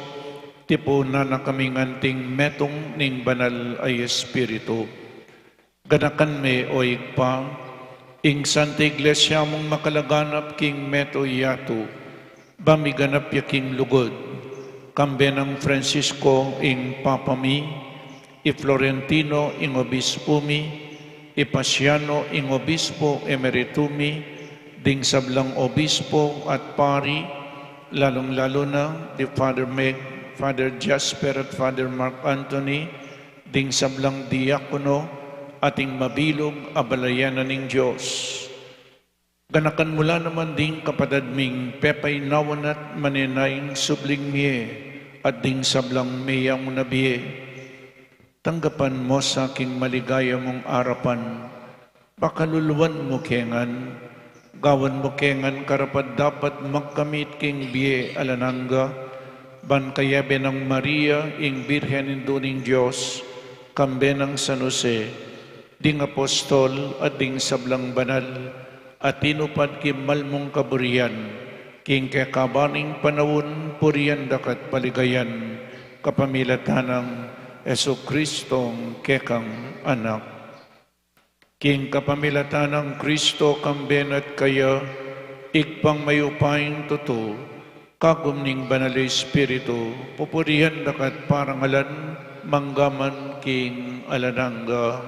tipunan na kaming anting metung ning Banal a Espiritu. Ganakan me, o Ibpa, ing Santa Iglesia mung makalaganap king meto yatu, ba miganap ya king lugud, kambe nang Francisco ing Papa mi, i Florentino ing Obispo mi, i Paciano ing Obispo Emerito mi, ding sablang obispo at pari, lalung-lalu na di Father Meg, Father Jasper at Father Mark Anthony, ding sablang diakono, at ing mabilug a balayan na ning Dios. Ganakan mu la naman ding kapatad ming pepainawan at manenayang subling mie, at ding sablang meyang na bie. Tanggapan mu sa king maligaya mung arapan, pakaluluan mu ke ngan, gawan mu ke ngan karapat-dapat magkamit king bie alang angga, ban kayabe nang Maria, ing Birhen Indu ning Dios, kambe nang San Jose, ding apostol at ding sablang banal a tinupad king mal mung kaburian, king kekaban ning panaun, purian da ka at paligayan, kapamilatan nang Jesucristong kekang Anak. King kapamilatan nang Kristo, kambe na at kaya, Ibpang mayupayang tutu, kagum ning Banal a Espiritu, pupurian da ka at parangalan, mangga man king alang angga.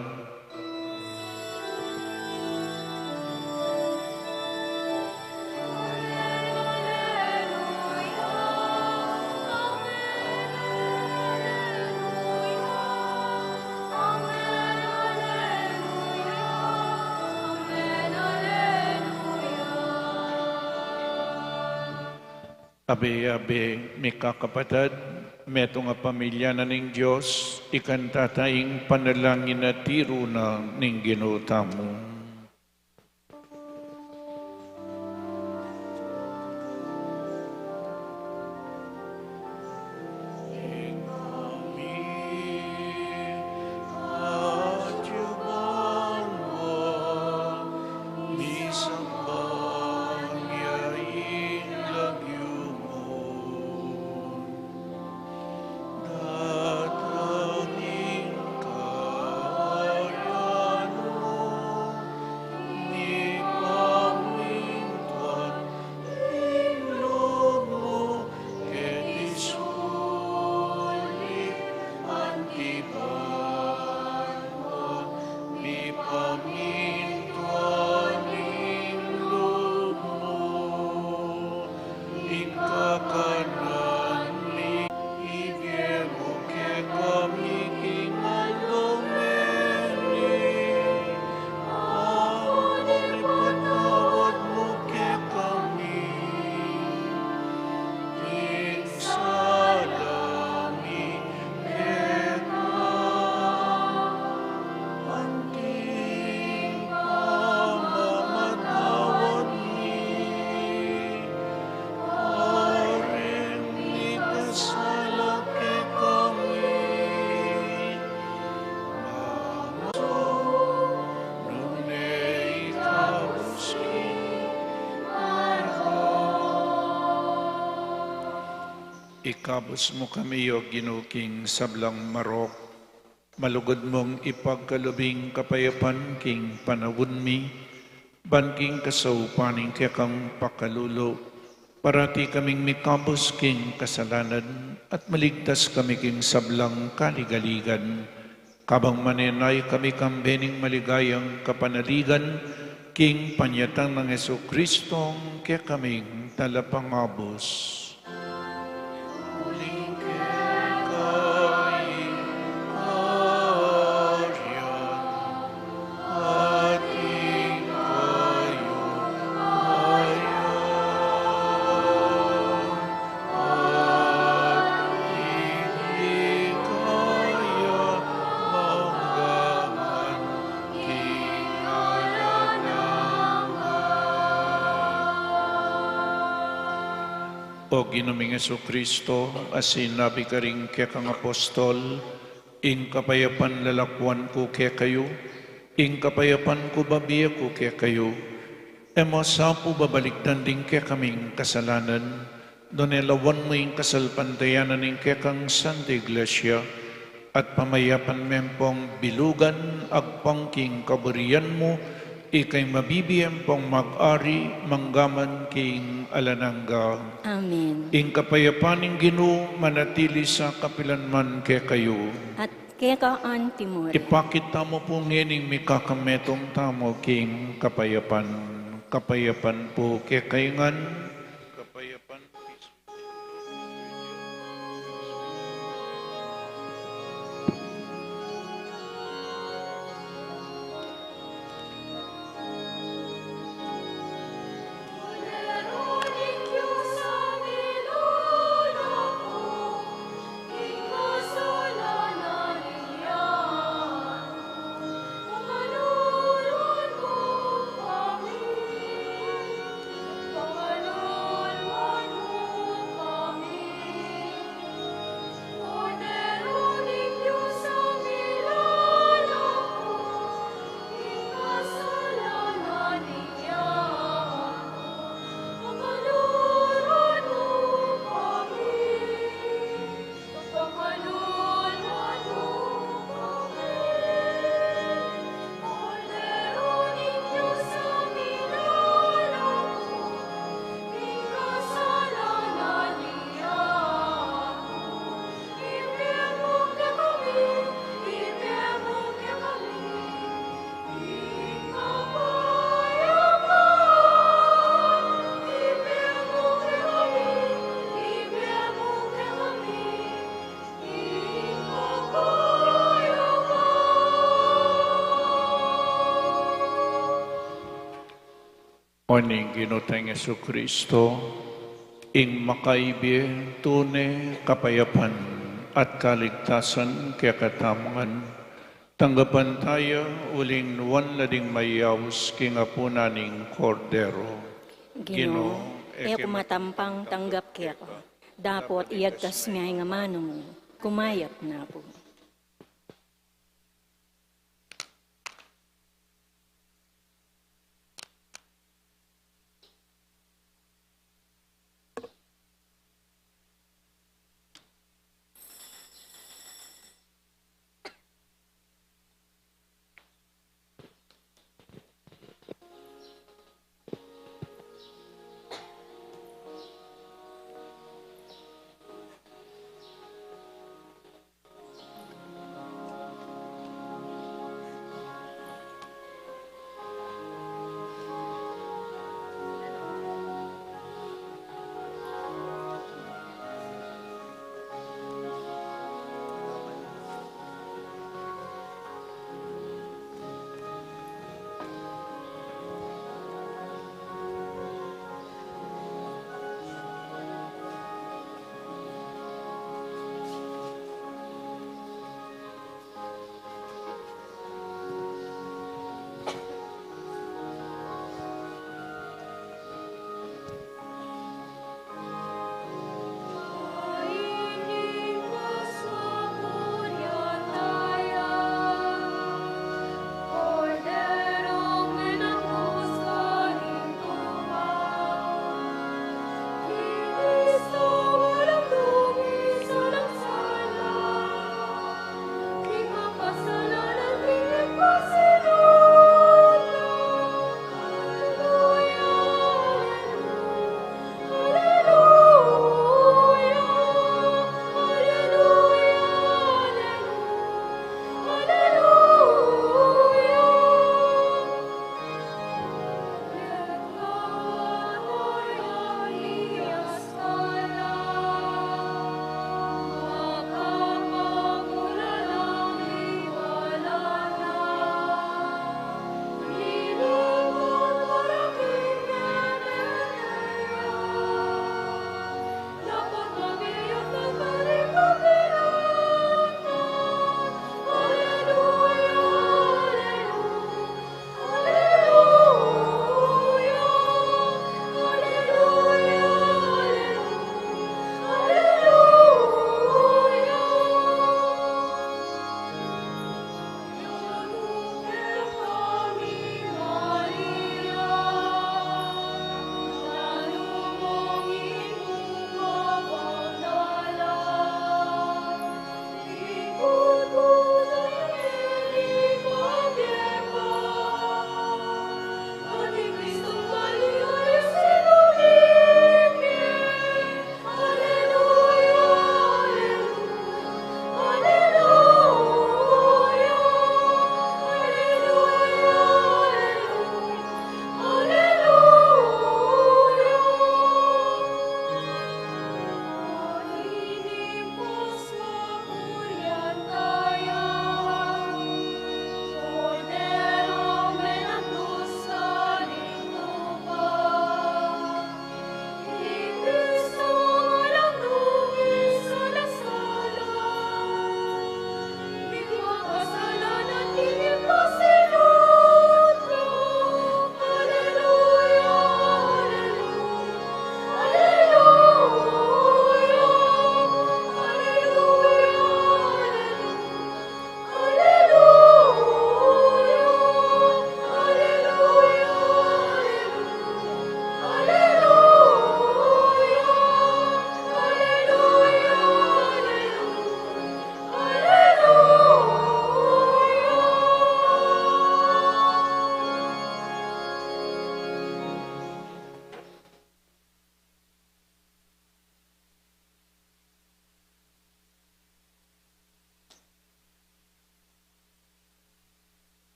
Abe-abe, mikakapatad, metung a pamilya na ning Dios, ikanta ta ing panalangin a tiru na ning Ginu tamu. Ikabus mu kami, O Ginu, king sablang marok. Malugud mung ipagkalub ing kapayapan king panaun mi, ban king kasaupan ning kekang pakalulu, parati kaming mikabus king kasalanan at maligtas kami king sablang kaligaligan. Kabang manenaya kami kambe ning maligayang kapanaligan, king panyatang nang Jesucristo, kekaming Talapangabus. O Ginu ming Jesucristo, a sinabi karing kekang apostol, ing kapayapan lalakuan ku kekayu, ing kapayapan ku babie ku kekayu. E mu sa pu babalikdan ding kekaming kasalanan, nune lawan mu ing kasalpantayanan ning kekang Santa Iglesia, at pamayapan me pung bilugan agpang king kaburian mu, ika ing mabibie pung mag-ari manggaman king alang angga. Amen. Ing kapayapan ning Ginu manatili sa kapilan man kekayu. At keka antimurin. Ipakit tamu pu ngening mikakametung tamu king kapayapan. Kapayapan pu kekayu ngan. Kapayapan. O ning Ginu tang Jesucristo, ing makaibie tune kapayapan at kaligtasan kekatamu ngan, tanggapan taya uling nuan la ding mayaus king apunan ning Kordero. Ginu, e ku matampang tanggap keka, dapot iyagkas me ing amanu mu, kumayap na ku.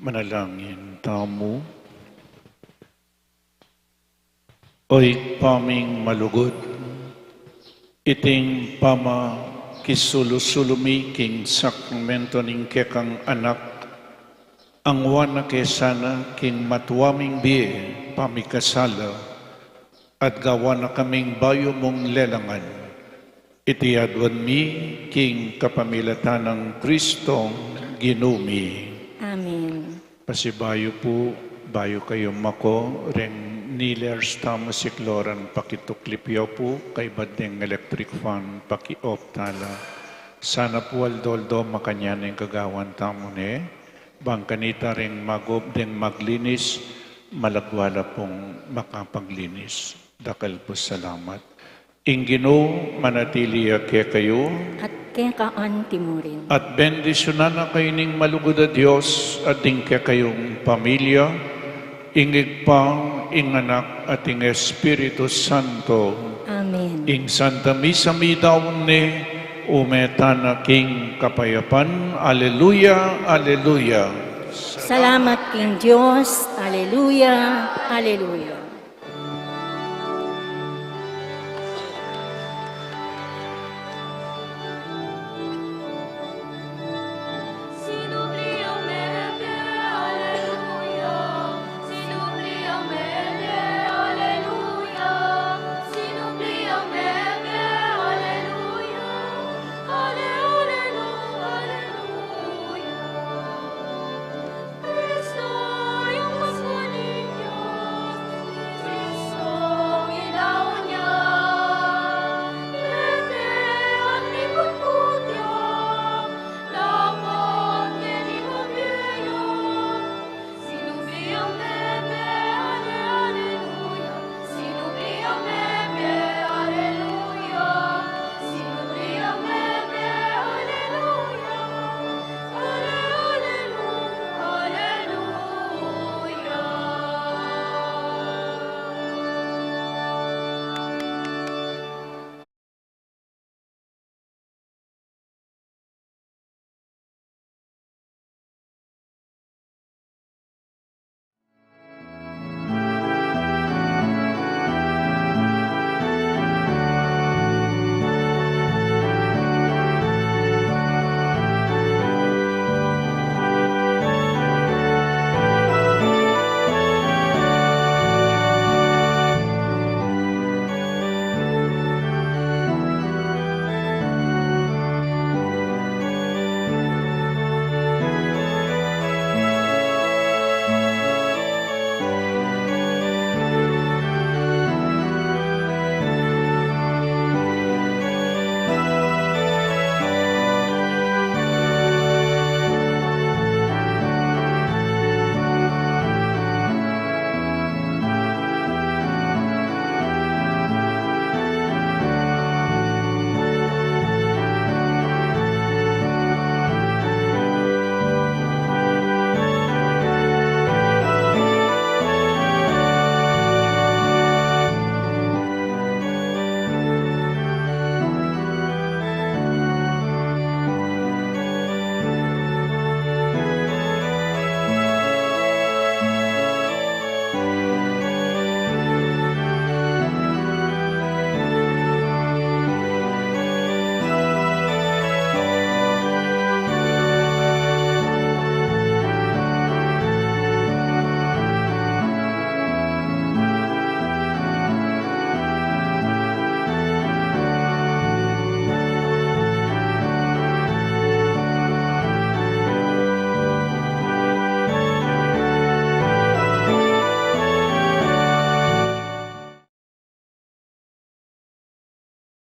Manalangin tamu. O Ibpa ming malugud, iting pamakisulu-sulu mi king sakramento ning kekang Anak, angwa na ke sana king matua ming bie pamikasala, at gawan na kaming bayu mung lelangan. Iti aduan mi king kapamilatan nang Kristong Ginu mi. Amen. Pasibayu pu, bayu kayu mako, reng kneelers tamu, sikluran pakituklip yu pu, kaybat deng electric fan paki-off tala. Sana pu aldo-aldo makanyan ing kagawan tamu ne, bang kanita reng magob deng maglinis, malagwa la pung makapaglinis. Dakal pu salamat. Ing Ginu manatili ya kekayu. At keka anti mu rin. At bendisyunan na kayu ning malugud a Dios, at ding kekayung pamilya, ing Ibpa, ing Anak, at ing Espiritu Santo. Amen. Ing Santa Misa midaun ne, ume tana king kapayapan. Aleluya, aleluya. Salamat king Dios. Aleluya, aleluya.